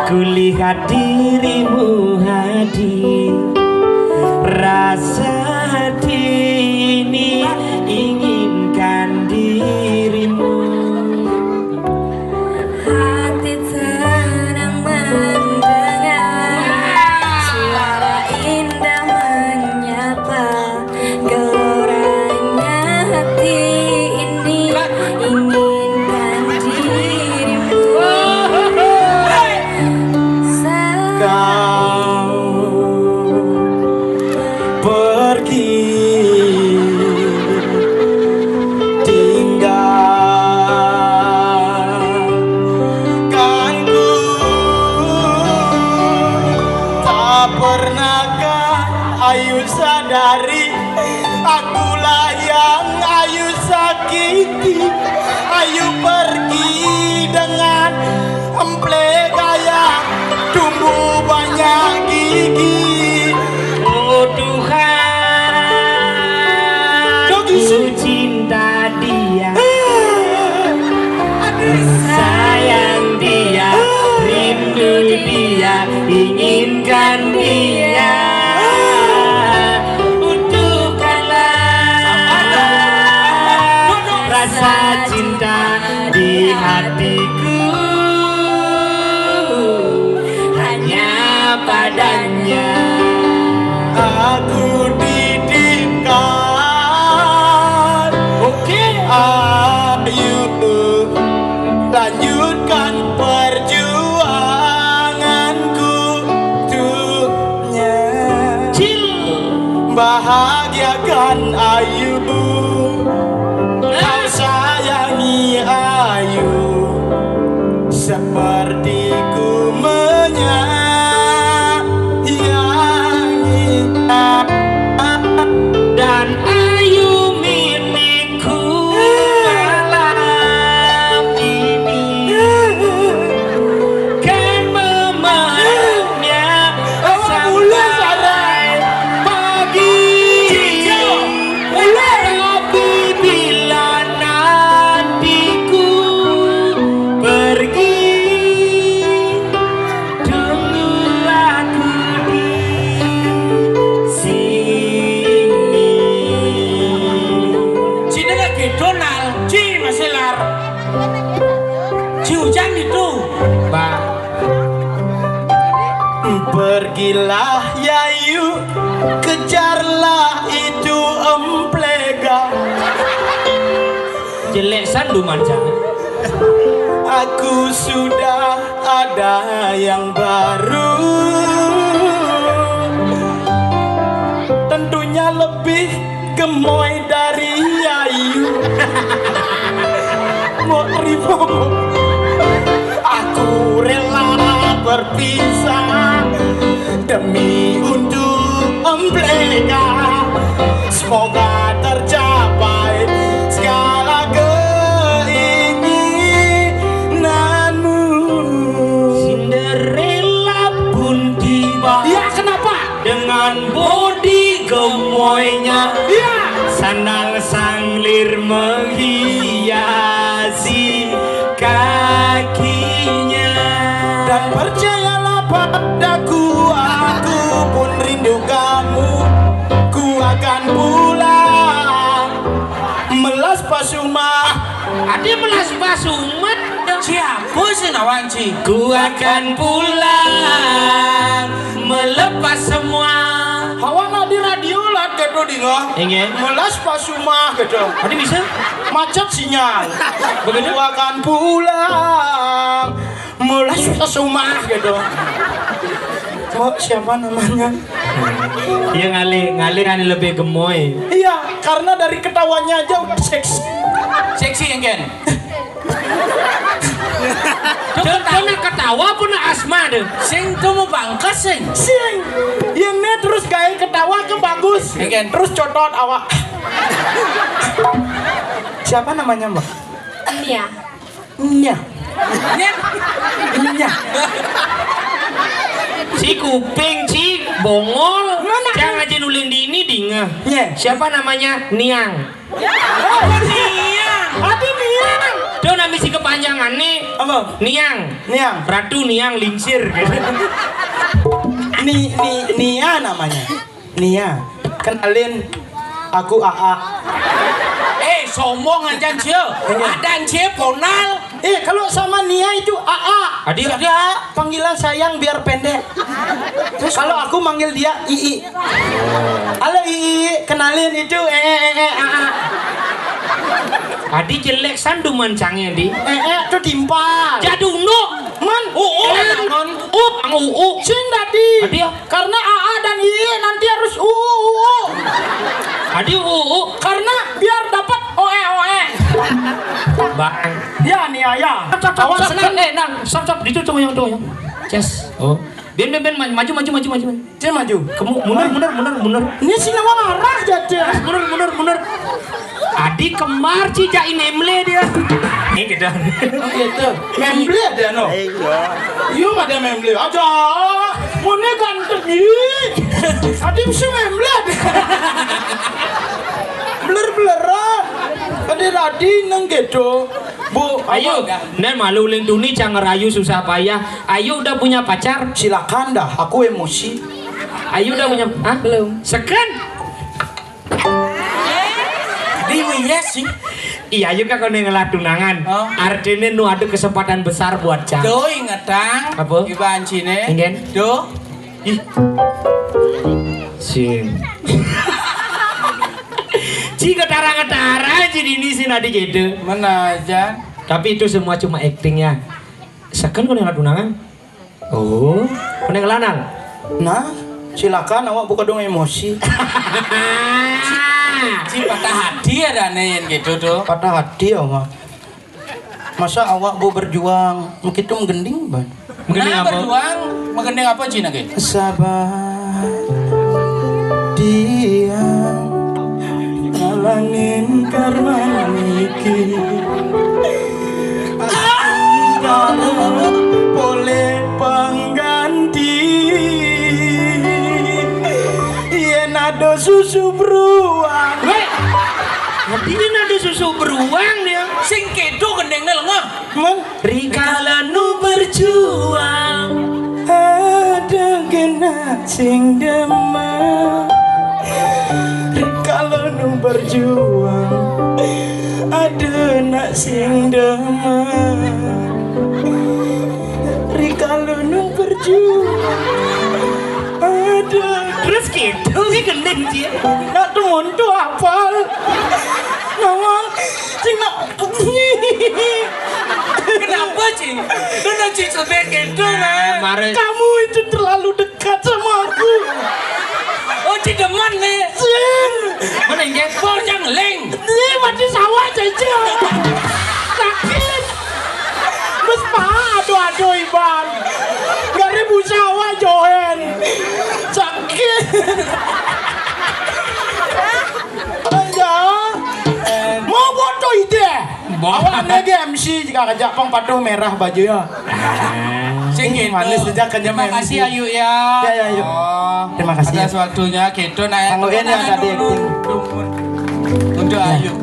kulihat dirimu hadir, rasa hati ini inginkan dirimu. Hati tenang mendengar suara indah menyapa. Geloranya hati ini inginkan dirimu. Kau pergi tinggalkanku. Tak pernahkah Ayu sadari, akulah yang Ayu sakiti. Ayu pergi dengan emple gaya, tumbuh banyak gigi. Oh Tuhan, ku cinta dia, sayang dia, rindu dia, inginkan dia. Butuhkanlah rasa cinta di hatiku hanya padanya. Aku titipkan. Oke. Ayu, lanjutkan perjuanganku. Tuh. Cil. Bahagiakan Ayu. Kau sayangi Ayu seperti ku menyayangi. Dan Ayu milik ku malam ini kan memeluknya sampai pagi. Tapi bila nanti ku pergi, tunggulah ku di sini. Sini lagi Donald, Ci masih lar. Ci hujan itu. Pak. Pergilah Yayu, kejarlah itu emplega. Jelek sanduman jangan. Aku sudah ada Ada yang baru, tentunya lebih gemoy dari Ayu. Mau terima, mau. Aku rela berpisah demi untuk empleka. Semoga tercapai segala keinginanmu. Cinderella pun tiba. Ya, kenapa? Dengan bodi gemoynya. Ya. Sandal sanglir menghiasi kakinya. Dan percayalah padaku, aku pun rindu kamu. Ku akan pulang melas pasuma. Adi melas pasuma. Siapa sih nawang, Ci? Ku akan pulang melepas semua. Hawa nak di radio lah gitu dinga. Inggih. Melas pasuma gitu. Adi bisa? Macet sinyal. Begitu? Ku akan pulang melas pasuma gitu. Kok siapa namanya? Ya ngalih, ngalih kan lebih gemoy. Iya, karena dari ketawanya aja udah seksi. Seksi, Engken. Dona ketawa pun asma deh. Sing tuh mau bangkes sing. Sing. Yene terus gaya ketawa ke bagus. Engken. Terus cotot awak. Siapa namanya, Mbak? Nia. Nya. Nya. Nya. Si kuping, si bongol. Mana? Jangan aja nulin di ini dinga. Nya. Siapa namanya? Niang. Apa Niang? Ada Niang. Tuh nami si kepanjangan nih. Apa? Niang. Niang. Ratu Niang Lingsir. Ni ni Nia namanya. Nia, kenalin, aku Aa. Eh, sombong aja, Cil. Iya. Ada Cil, ponal. Eh, kalau sama Nia itu Aa. Adi ada. Panggilan sayang biar pendek. Terus kalau aku manggil dia Ii. Halo Ii, kenalin itu eh eh eh eh Aa. Adi jelek sanduman cangnya di. Eh eh tuh timpal. Jadung no. Man. Uu. Eh, man. Uu, ang uu. Sing tadi. Adi ya. Karena A A dan I I nanti harus U U U U. Adi U U. Karena biar dapat O E O E. Bang. Ya nih ya. Awas, sap, sap, eh, nang, sap, sap, itu tuh yang, tuh yang. Yes. Oh. Ben, ben, ben, maju, maju, maju, maju. Dia maju. Kamu mundur, mundur, mundur, mundur. Ini sih nama arah jadi. Mundur, mundur, mundur. Adi kembar cijak ini emle dia. Ini gitu. Oh gitu. Memble ada no. Iya. Iya ada memble. Aja. Mune ganteng ini. Adi bisa memble ada. Beler-beler. Adi tadi neng gitu. Bu, ayo. Nen malu uling tuni cang ngerayu susah payah. Ayu udah punya pacar? Silakan dah, aku emosi. Ayu udah punya, hah? Belum. Seken? Di iya sih. Iya, Ayu kan kau ngelah tunangan. Oh. Artinya nu ada kesempatan besar buat cang. Tuh ingetang. Apa? Iban cine. Ingen. Tuh. Ih. Sing. Ci ketara-ketara ci dini sih nadi gitu. Mana aja. Tapi itu semua cuma acting ya. Seken kau ngelah tunangan? Oh, kau ngelah nang? Nah, silakan awak buka dong emosi. Ci patah hati ada nih yang gitu tuh. Patah hati awak. Masa awak bu berjuang, begitu menggending ban. Menggending apa? Berjuang, menggending apa Cina ke? Sabar, diam, ngalangin karma niki. Aku boleh pengganti. Yen ada susu beruang. Weh, artinya ada susu beruang dia. Sing kedo gendeng lengah. Men, rikala nu berjuang, ada kena sing demen. Rikala nu berjuang, ada nak sing demen. Rikala nu berjuang, ada. Terus gitu sih gendeng dia. Nak tuh muntu apal. Nawang, cing nak. Kenapa, Cing? Lu nak Cing sebek itu? Kamu itu terlalu dekat sama aku. Oh, ci demen nih. Cing. Mana nggak pol yang leng. Ini mati sawah, Cece. Sakit. Mas, pa, aduh, aduh, Iban. Dari busawa, Joen. Sakit. Ayo. Mau foto ide? Awak nege M C juga ngajak pang patuh merah baju ya. Sing gitu. Manis aja kan. Terima kasih, Ayu, ya. Ya, ya, Ayu. Oh, terima kasih atas waktunya, gitu. Nah, Kang Oen yang tadi acting. Untuk Ayu.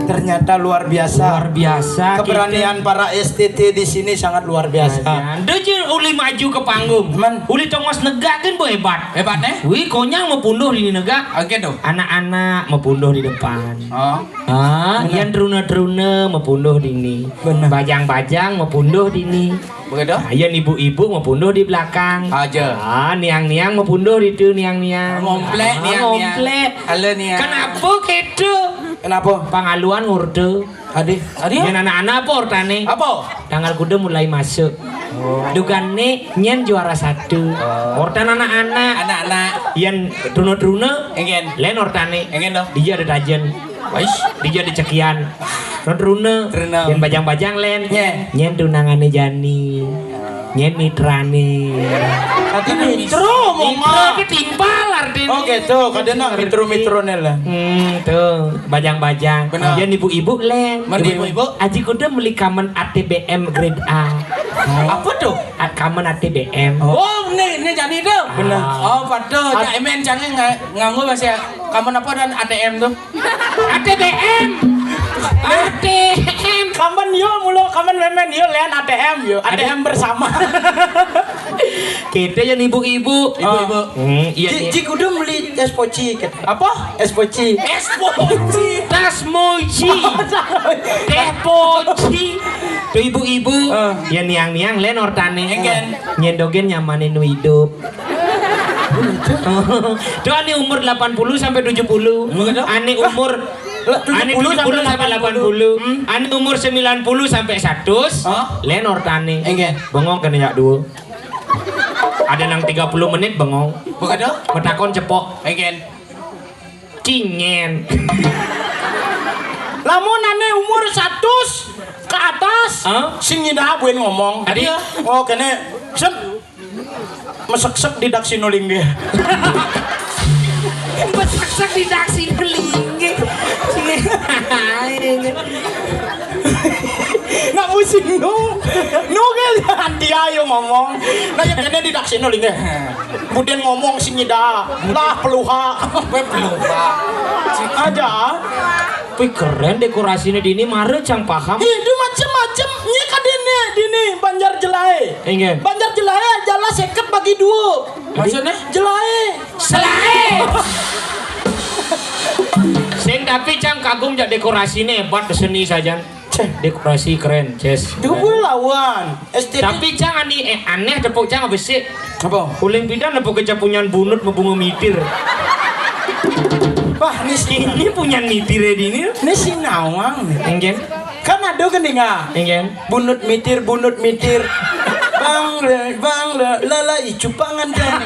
Ternyata luar biasa. Luar biasa, keberanian para S T T di sini sangat luar biasa. Dia je uli maju ke panggung. Uli tongos negak kan, bo, hebat. Hebat, nih? Wih, konyang mau punduh di negak. Oke, tuh. Anak-anak mau punduh di depan. Oh. Ah, yang teruna-teruna mau punduh di ini. Benar. Bajang-bajang mau punduh di ini. Begitu? Ah, yang ibu-ibu mau punduh di belakang. Aja. Ah, niang-niang mau punduh di itu, niang-niang. Ngomplek, ah, niang-niang. Ngomplek. Halo, niang. Kenapa gitu? Kenapa? Pangaluan ngurte. Adi, adi. Yang anak-anak apa ortane? Apa? Tanggal kuda mulai masuk. Oh. Dugane nyen juara satu. Oh. Ortan anak-anak. Anak-anak. Yang truna-truna. Engen. Len ortane. Engen dong. Dia ada tajen. Ais. Dia ada cekian. Truna-truna. Truna. Yang bajang-bajang len. Nyen. Nyen tunangane jani. Nyen mitrane. Tadi mitro mau. Mitro mah ketimpal artinya. Oh gitu, kadang nak mitro-mitrone lah. Hmm, tuh, bajang-bajang. Benar. Yang ibu-ibu len. Mana ibu-ibu? Aji kuda beli kamen A T B M grade A. Apa tuh? Kamen A T B M. Oh, ini, ini jadi tuh. Benar. Oh, patuh. Cak Emen jangan nganggo masih kamen apa dan A T M tuh? A T B M. A T M. Kamen yo mulo, kamen memen yo, lean A T M yo. A T M bersama. Kita yang ibu-ibu. Ibu-ibu. Hmm, iya. Cik, cik udah beli es poci. Apa? Es poci. Es poci. Tas moci. Teh poci. Tuh ibu-ibu. Ya niang-niang len ortane. Engen. Nyendogen nyamane nu hidup. Tuh ane umur delapan puluh sampai tujuh puluh. Ane umur ane tujuh puluh sampai delapan puluh. Ane umur sembilan puluh sampai seratus. Len ortane. Bengong kena yak dua. Ada nang tiga puluh menit bengong. Begitu? Metakon cepok. Engen. Cingen. Lamun ane umur seratus ke atas, sing nyidah buin ngomong. Tadi? Oh, kene sem meseksek di daksino linggih. Meseksek di daksino linggih. Cingen. Nak pusing nu. Nu ke dia yo ngomong. Nah, yang kene di daksino linggih. Kemudian ngomong sing nyida, lah peluha. Kowe peluha. Aja. Wih, keren dekorasinya di ini, mare cang paham. Itu macem-macem. Ini kadene di ini Banjar Jelae. Inggih. Banjar Jelae adalah seket bagi dua. Maksudnya? Jelae. Selae. Sing tapi cang kagum jak dekorasinya hebat seni saja. Ceh, dekorasi keren, Ces. Dua lawan. S T T. Tapi cang ani eh, aneh tepuk cang apa sih? Apa? Uling pidan apa kecapunyan bunut mebunga mitir. Wah, ini si ini punya mitir ya di ini. Ini si nawang nih. Enggak. Kan ada kan dengar. Enggak. Bunut mitir, bunut mitir. Bang le, bang le, lala icupangan dan.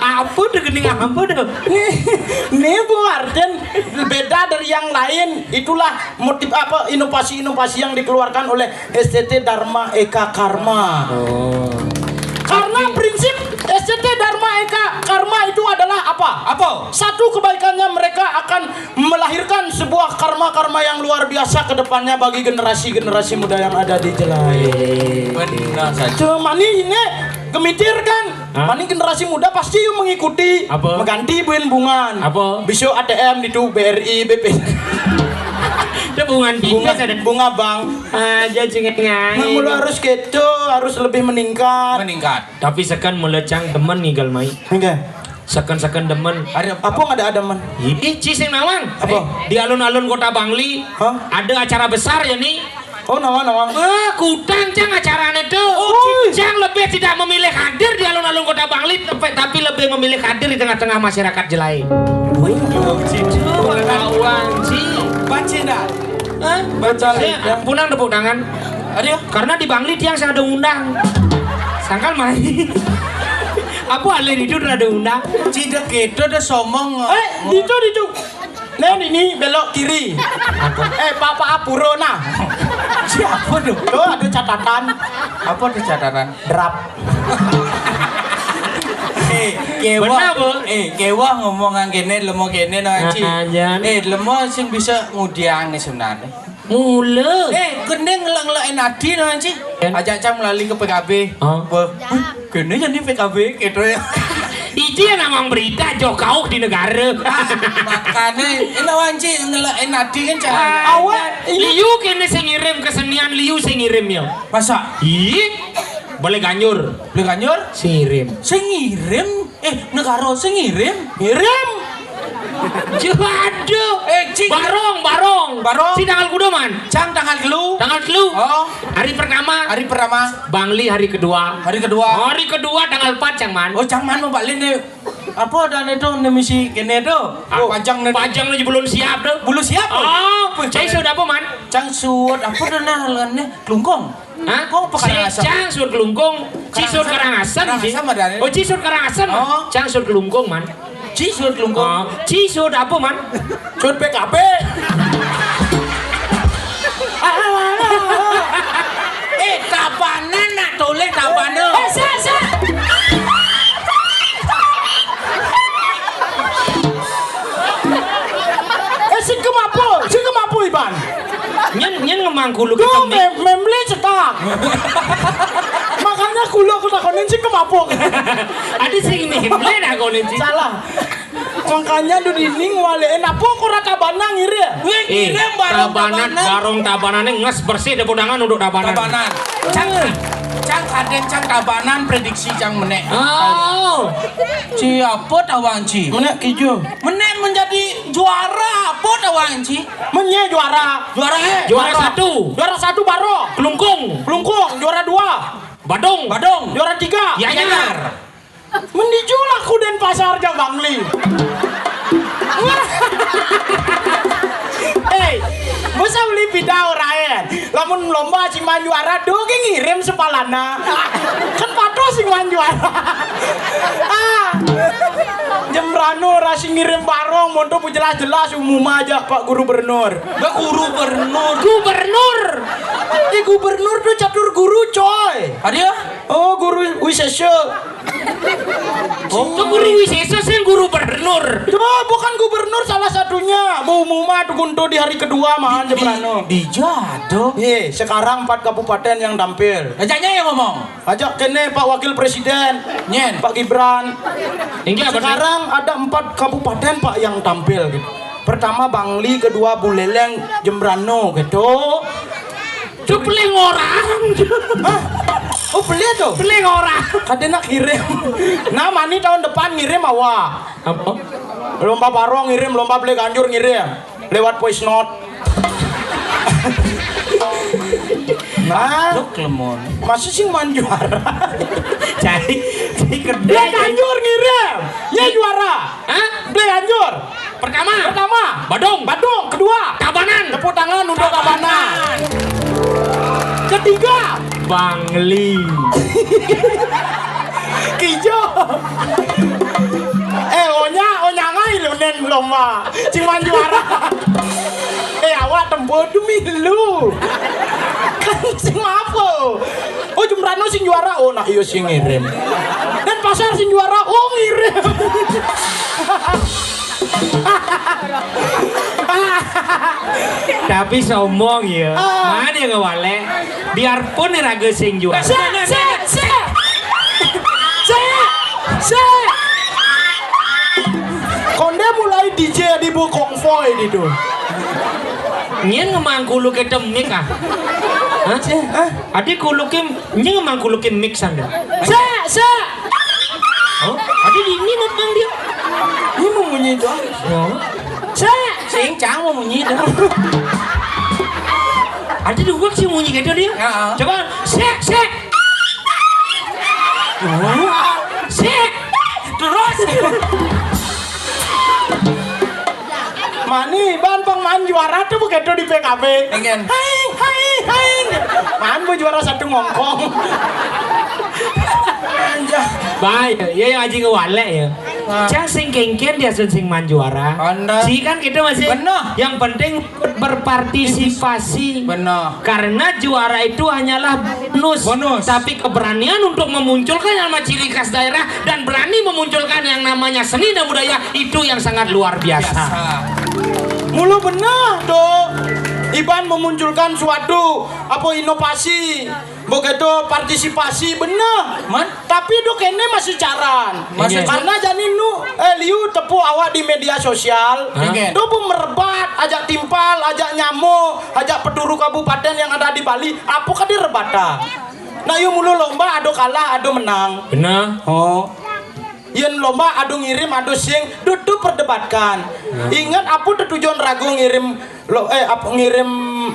Apa tuh gini apa tuh? Nih, nih Bu Arden beda dari yang lain. Itulah motif apa inovasi-inovasi yang dikeluarkan oleh S T T Dharma Eka Karma. Oh. Karena prinsip S T T Dharma Eka Karma itu adalah apa? Apa? Satu kebaikannya mereka akan melahirkan sebuah karma-karma yang luar biasa ke depannya bagi generasi-generasi muda yang ada di Jelai. Benar saja. Cuma ini gemitir kan? Hah? Mani generasi muda pasti yuk mengikuti, apa? Mengganti buin bungan. Apa? Bisa A T M itu B R I, B P. Itu bungan bunga, bunga bank. Aja cengeng. Nah, mulu harus gitu, harus lebih meningkat. Meningkat. Tapi sekan mula cang demen ngigal mai. Enggak. Sekan-sekan demen. Ada apa nggak ada demen? Ih, ci sing nawang. Apa? Eh, di alun-alun Kota Bangli, hah? Ada acara besar ya nih. Oh, nawang, nawang. Eh, kutang cang acaranya tuh. Oh, cang lebih tidak memilih hadir di alun-alun Kota Bangli, tapi, tapi lebih memilih hadir di tengah-tengah masyarakat Jelai. Wih, ci. Nawang, ci. Baca dah. Hah? Baca. Punang tepuk tangan. Aduh. Karena di Bangli tiang saya ada undang. Sangkal main. Apa alih itu rada undang? Cida kita udah somong. Eh, itu, itu. Nah, ini belok kiri. Eh, Papa Apuro nah. Siapa tuh? Tuh ada catatan. Apa tuh catatan? Drap. Eh, kewah. Benar, Bu. Eh, kewah ngomongan kene, lemo kene no, Ci. Ah, jan. Eh, lemo sing bisa ngudiang nih sebenarnya. Mula. Eh, gendeng ngelak-ngelakin adi no, Ci. Kan? Ajak cang melalui ke P K B. Oh. Wah, kene jadi P K B gitu ya. Iki yang namang berita jauh kau di negara. Makanya, ini wanci ngelak adi kan cara. Ah, awak liu kene sing ngirim kesenian liu sing ngirim ya. Masa? Ih, boleh ganjur. Boleh ganjur? Sing ngirim. Sing ngirim? Eh, negara sing ngirim? Ngirim. Waduh. Eh, Cing. Barong, barong. Barong. Si tanggal kuda, Man? Cang tanggal telu. Tanggal telu. Oh. Hari pertama. Hari pertama. Bangli hari kedua. Hari kedua. Hari kedua tanggal empat, Cang, Man. Oh, Cang, Man mau balik nih. Apa ada nih tuh, nih misi kene tuh? Ah, oh, pajang nih. Pajang nih belum siap tuh. Belum siap tuh. Oh, Cang sudah apa, Man? Cang suut apa tuh nah lengannya? Kelungkung. Hah? Kok apa Karangasem? Cang suut Kelungkung. Ci suut Karangasem. Karangasem ada nih. Oh, Ci suut Karangasem. Oh. Cang suut Kelungkung, Man. Ci suut Kelungkung. Oh, Ci suut apa, Man? Suut P K B. Eh, tabanan nak toleh tabanan. Eh, sik, sik. Eh, sing kemapo, sing kemapo, Iban. Nyen, nyen ngemang kulo kita mem-, memle cetak. Makanya kulo aku takonin sing kemapo. Ada sing memle takonin sih. Salah. Makanya duduk ini ngwalein apa kok ora tabanan ngiri ya? Wih, eh, ngirim barong tabanan, tabanan. Barong tabanannya nges bersih, tepuk tangan untuk tabanan. Tabanan. Cang, cang kaden cang tabanan prediksi cang menek. Oh. Ci apa tawang ci? Menek kijo. Menek menjadi juara apa tawang ci? Menye juara. Juara eh? Juara satu. Juara satu baro. Kelungkung. Kelungkung. Juara dua. Badung. Badung. Juara tiga. Gianyar. Mendiju laku Denpasar ja Bangli. Eh, masa beli pidau raen. Lamun lomba sing manjuara do ge ngirim sepalana. Kan patuh sing manjuara. Ah. Jembrano rasi ngirim barong monto bu jelas-jelas umum aja Pak Guru Bernur. Gak Guru Bernur. Gubernur. Eh, gubernur tuh catur guru, coy. Ada ya? Oh, guru Wisesa. Oh, itu guru Wisesa sih guru Bernur. Coba bukan gubernur salah satunya. Bu Muma tuh Guntur di hari kedua mah di, di, di jado. Eh, sekarang empat kabupaten yang tampil. Ajaknya yang ngomong. Ajak kene Pak Wakil Presiden. Nyen. Pak Gibran. Sekarang ada empat kabupaten Pak yang tampil gitu. Pertama Bangli, kedua Buleleng, Jembrano gitu. Itu beli orang. Hah? Oh, beli tuh. Beli orang. Katanya kirim. Nah, mani tahun depan ngirim awak. Apa? Lomba barong ngirim, lomba beli ganjur ngirim. Lewat voice note. Nah, masih sing manjuara. Jadi, jadi kerja. Beli ganjur ngirim. Ya juara. Hah? Beli ganjur. Pertama. Pertama. Badung. Badung. Kedua. Tabanan. Tepuk tangan untuk Tabanan. Ketiga. Bangli. Kijo. Eh, onya, onya ngai lu nen lomba. Sing manjuara. Eh, awak tempo demi lu. Kan sing apa? Oh, Jembrano sing juara. Oh, nak iyo sing ngirim. Denpasar sing juara. Oh, ngirim. Tapi sombong ya. Ah. Mana yang ngewale? Biarpun nih raga sing juara. Sik, sik, sik. Sik, sik. Konde mulai D J di bu konvoy di tu. Nyen ngemang kulo ke temik ah. Hah? Hah? Adi kulo ke, nyen ngemang kulo ke mix anda. Sik, sik. Oh, adi ini memang dia. Ini mau munyi doang. Oh. Sik. Sing cang mau munyi doang. Adi dua sih munyi gitu dia. Ya. Coba, sik, sik. Oh. Sik. Terus. Mani, ban pang man juara tuh begitu di P K B. Pengen. Hai, hai, hai. Man bu juara satu ngongkong. Baik, ya, yang aji ngewalek ya. Nah. Cang sing kengken dia sun sing manjuara. Anda. Si kan gitu masih. Benar. Yang penting berpartisipasi. Benar. Karena juara itu hanyalah bonus. Bonus. Tapi keberanian untuk memunculkan yang namanya ciri khas daerah dan berani memunculkan yang namanya seni dan budaya itu yang sangat luar biasa. Biasa. Mulu benar tuh. Iban memunculkan suatu apa inovasi. Begitu partisipasi benar. Man? Tapi do kene masih caran. Masih. Iya. Karena jani nu, eh, liu tepu awak di media sosial. Hah? Iya. Do bu merebat, ajak timpal, ajak nyamo, ajak peturu kabupaten yang ada di Bali. Apa kadi rebata? Nah, yu mulu lomba ado kalah, ado menang. Benar. Oh. Yen lomba ado ngirim, ado sing, dudu perdebatkan. Nah. Ingat apa tujuan ragu ngirim lo, eh, apa ngirim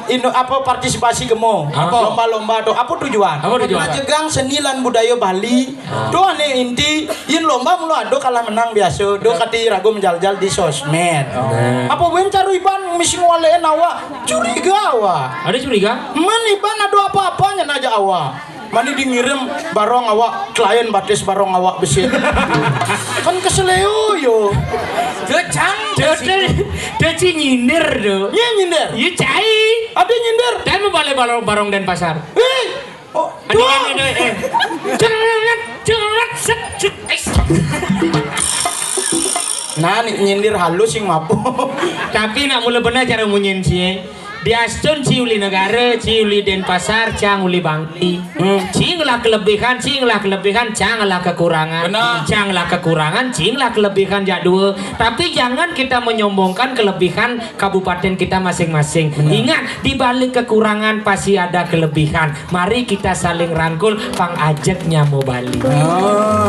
ino, apa partisipasi kemo? Apa? Lomba-lomba tu apa tujuan? Apa tujuan? Majegang seni lan budaya Bali. Ah. Tu ane inti, yen lomba mulu ado kalah menang biasa. Do kati ragu menjal-jal di sosmed. Oh. Nah. Apa wen caru iban misi ngwalein awak? Curiga awak. Ada curiga? Man iban ado apa-apanya najak awak. Mani di ngirim barong awak, klien batis barong awak besi. Kan keseleo yo. Cecang. Cece, cece nyindir do. Nye nyindir. Ye cai. Adi nyindir. Dan membalik barong, barong Denpasar. Eh. Oh, adi kan ada, eh. Jangan, jangan, set, set, eh. Nah, ni nyindir halus sing mapu. Tapi nak mula benar cara munyin sih. Diastun ci uli negara, ci uli Denpasar, cang uli Bangli. Hmm. Cing lah kelebihan, cing lah kelebihan, cang lah kekurangan. Benar. Cang lah kekurangan, cing lah kelebihan jak dua. Tapi jangan kita menyombongkan kelebihan kabupaten kita masing-masing. Benar. Ingat, di balik kekurangan pasti ada kelebihan. Mari kita saling rangkul, pang ajak nyamo Bali. Oh.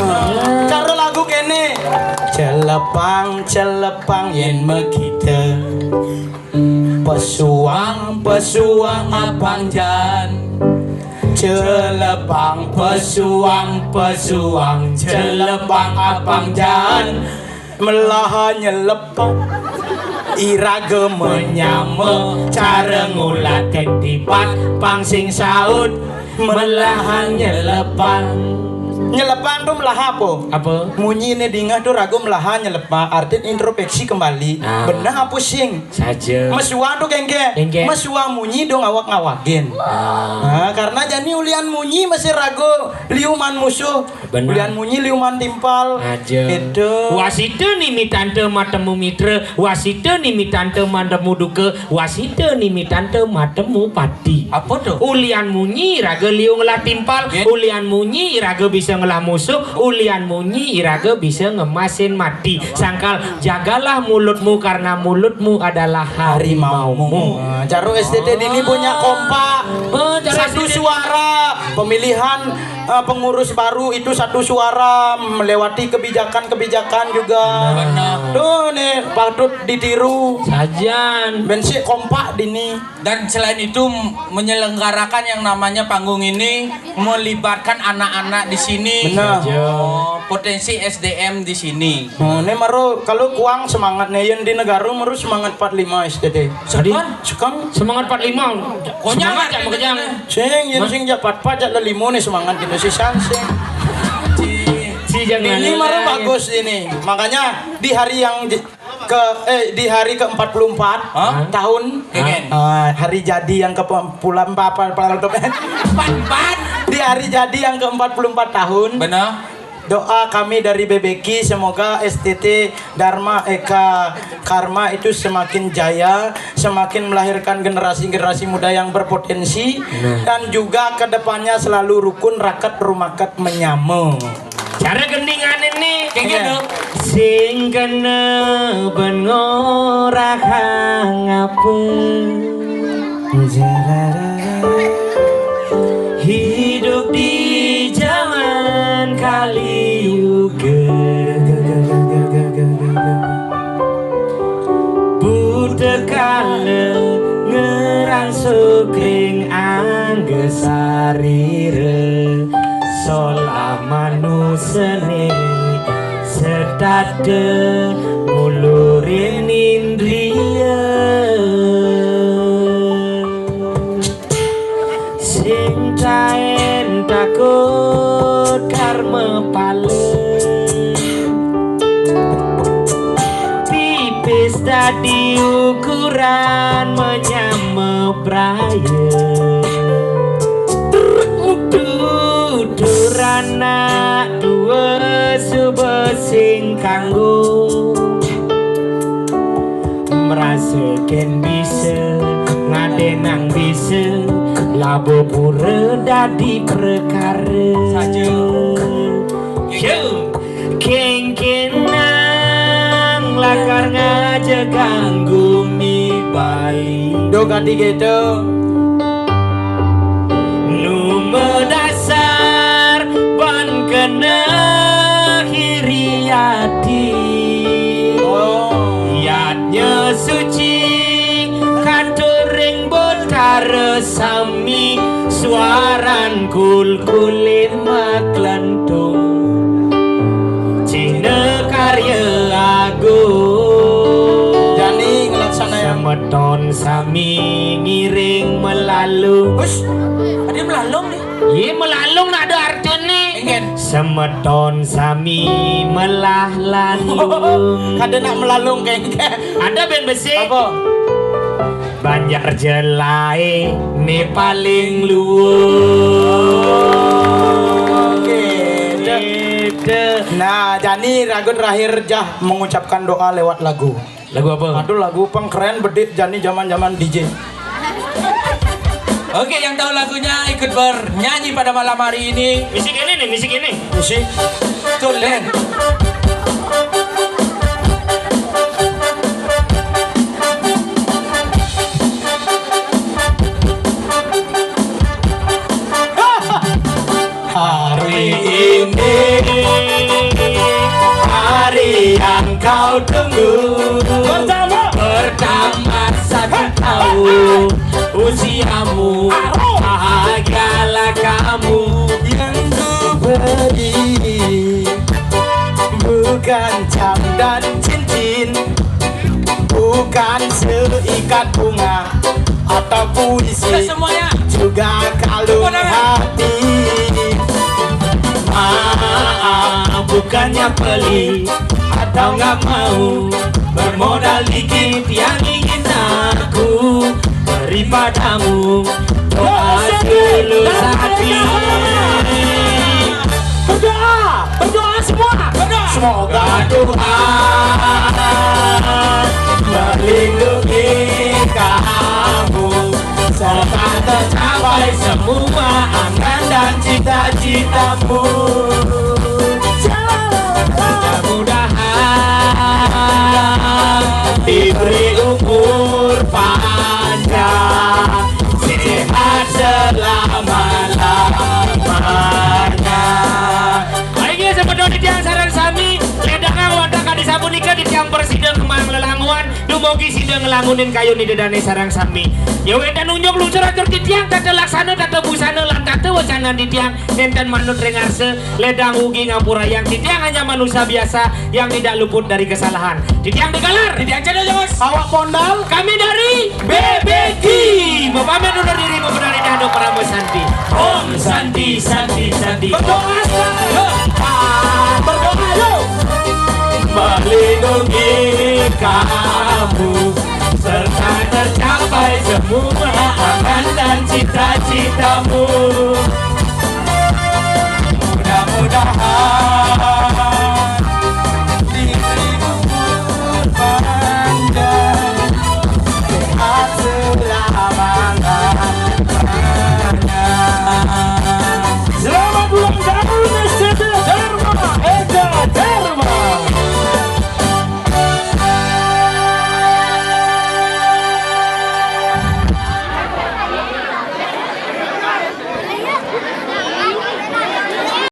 Cara lagu kene. Celepang, celepang, yen mekita. Pesuang, pesuang, apang jan. Celepang, pesuang, pesuang, celepang, apang jan. Melaha nyelepang. Iraga menyama, cara ngulatin tipat, pang sing saut, melaha nyelepang. Nyelepang tu melaha apa? Apa? Munyi ne dingah tu raga melaha nyelepang, artin introspeksi kembali. Ah. Benar apa sing? Saja. Mesuang tu kengke. Kengke. Mesuang munyi dong awak ngawagin. Ah. Ah, karena jani ulian munyi masih ragu liuman musuh. Benar. Ulian munyi liuman timpal. Aja. Itu. Wasita nimi tanta matemu mitra, wasita nimi tanta matemu duka, wasita nimi tanta matemu pati. Apa tu? Ulian munyi raga liu ngelah timpal, ya. Ulian munyi raga bisa ngelah musuh, ulian munyi raga bisa ngemasin mati. Sangkal, jagalah mulutmu karena mulutmu adalah harimaumu. Harimaumu. Ah, caru S T T dini punya kompak. Oh, caru satu S T T. Suara. Pemilihan, eh, pengurus baru itu satu suara melewati kebijakan-kebijakan juga. Benar. Tuh nih patut ditiru. Sajan. Bensik kompak dini. Dan selain itu, m-, menyelenggarakan yang namanya panggung ini melibatkan anak-anak di sini. Benar. Oh, potensi S D M di sini. Oh, ini meru kalau kuang semangat nih yang di negara meru semangat empat lima S T T. Sekan? Sekan? Semangat empat lima. Konyang semangat artinya makanya. Sing, yang sing jak empat empat jak lima nih semangat gitu sih sing. Ci, ci jangan ini meru bagus ini. Makanya di hari yang di-, ke, eh, di hari ke empat puluh empat tahun. Hah? Eh, hari jadi yang ke empat puluh empat, empat puluh empat. Di hari jadi yang ke empat puluh empat tahun. Benar. Doa kami dari B B Q, semoga S T T Dharma Eka Karma itu semakin jaya, semakin melahirkan generasi-generasi muda yang berpotensi, dan juga ke depannya selalu rukun, raket, rumaket, menyama. Cara gendingan ini. Kayak gitu. Sing kena ben ngorahang apa. Hidup di zaman Kali Yuga. Buta kala ngerang sukring angga sarira. Solah manusane setata ngulurin indria. Sing taen takut karma pala. Di ukuran menyama braya. Tutur anak dua suba sing kanggo. Merasa ken bisa, ngadenang bisa, laba pura dadi perkara. Saja. Yo. Kengkenang lakar ngajegang gumi Bali. Duh, kadi gitu. Nu madasar ban kena hiri ati. Oh. Yadnya suci katur ring Betara sami, suaran kulkulin maklentung. Cihna karya agung. Jani ngelaksanayang. Semeton sami ngiring melalung. Hus, ada melalung nih. Iya, melalung nak ada artinya. Ingen. Semeton sami melah lanung. Kada nak melalung kengke. Ada band besi. Apa? Banjar Jelai ni paling luar. Oke. Nah, jani raga terakhir Jah mengucapkan doa lewat lagu. Lagu apa? Aduh, lagu pang keren bedik jani zaman-zaman D J. Oke, yang tahu lagunya ikut bernyanyi pada malam hari ini. Misi kene nih, misi kene. Misi. Tulen. Hari ini, hari yang kau tunggu. Pertama. Pertama satu tahun usiamu, bahagialah kamu. Yang ku beri bukan jam dan cincin, bukan seikat bunga atau puisi, juga kalung hati. Maaf, bukannya pelit atau nggak mau, bermodal dikit yang ingin aku beri padamu. Doa tulus hati. Berdoa, berdoa semua. Berdoa. Semoga Tuhan melindungi kamu serta tercapai semua angan dan cita-citamu. Mudah-mudahan diberi umur panjang, sehat selama-lamanya. Inggih, sampun titiang sareng sami, ledangang wantah kadi sapunika titiang prasida ngemaang lelanguan, dumugi sida nglangunin kayun Ida Dane sareng sami. Ya wenten unjuk lungsur atur titiang, tata laksana, tata busana, lan tata wacana titiang nenten manut ring arsa, ledang ugi ngampurayang, titiang hanya manusia biasa yang tidak luput dari kesalahan. Titiang digalar. Titiang cedok, Mas. Awak pondal. Kami dari B B Q. Mapamit undur diri, mapamit dahar, parama santi. Om Santi, Santi, Santi. Berdoa sekarang. Berdoa, yuk. Melindungi kamu serta tercapai semua angan dan cita-citamu. Mudah-mudahan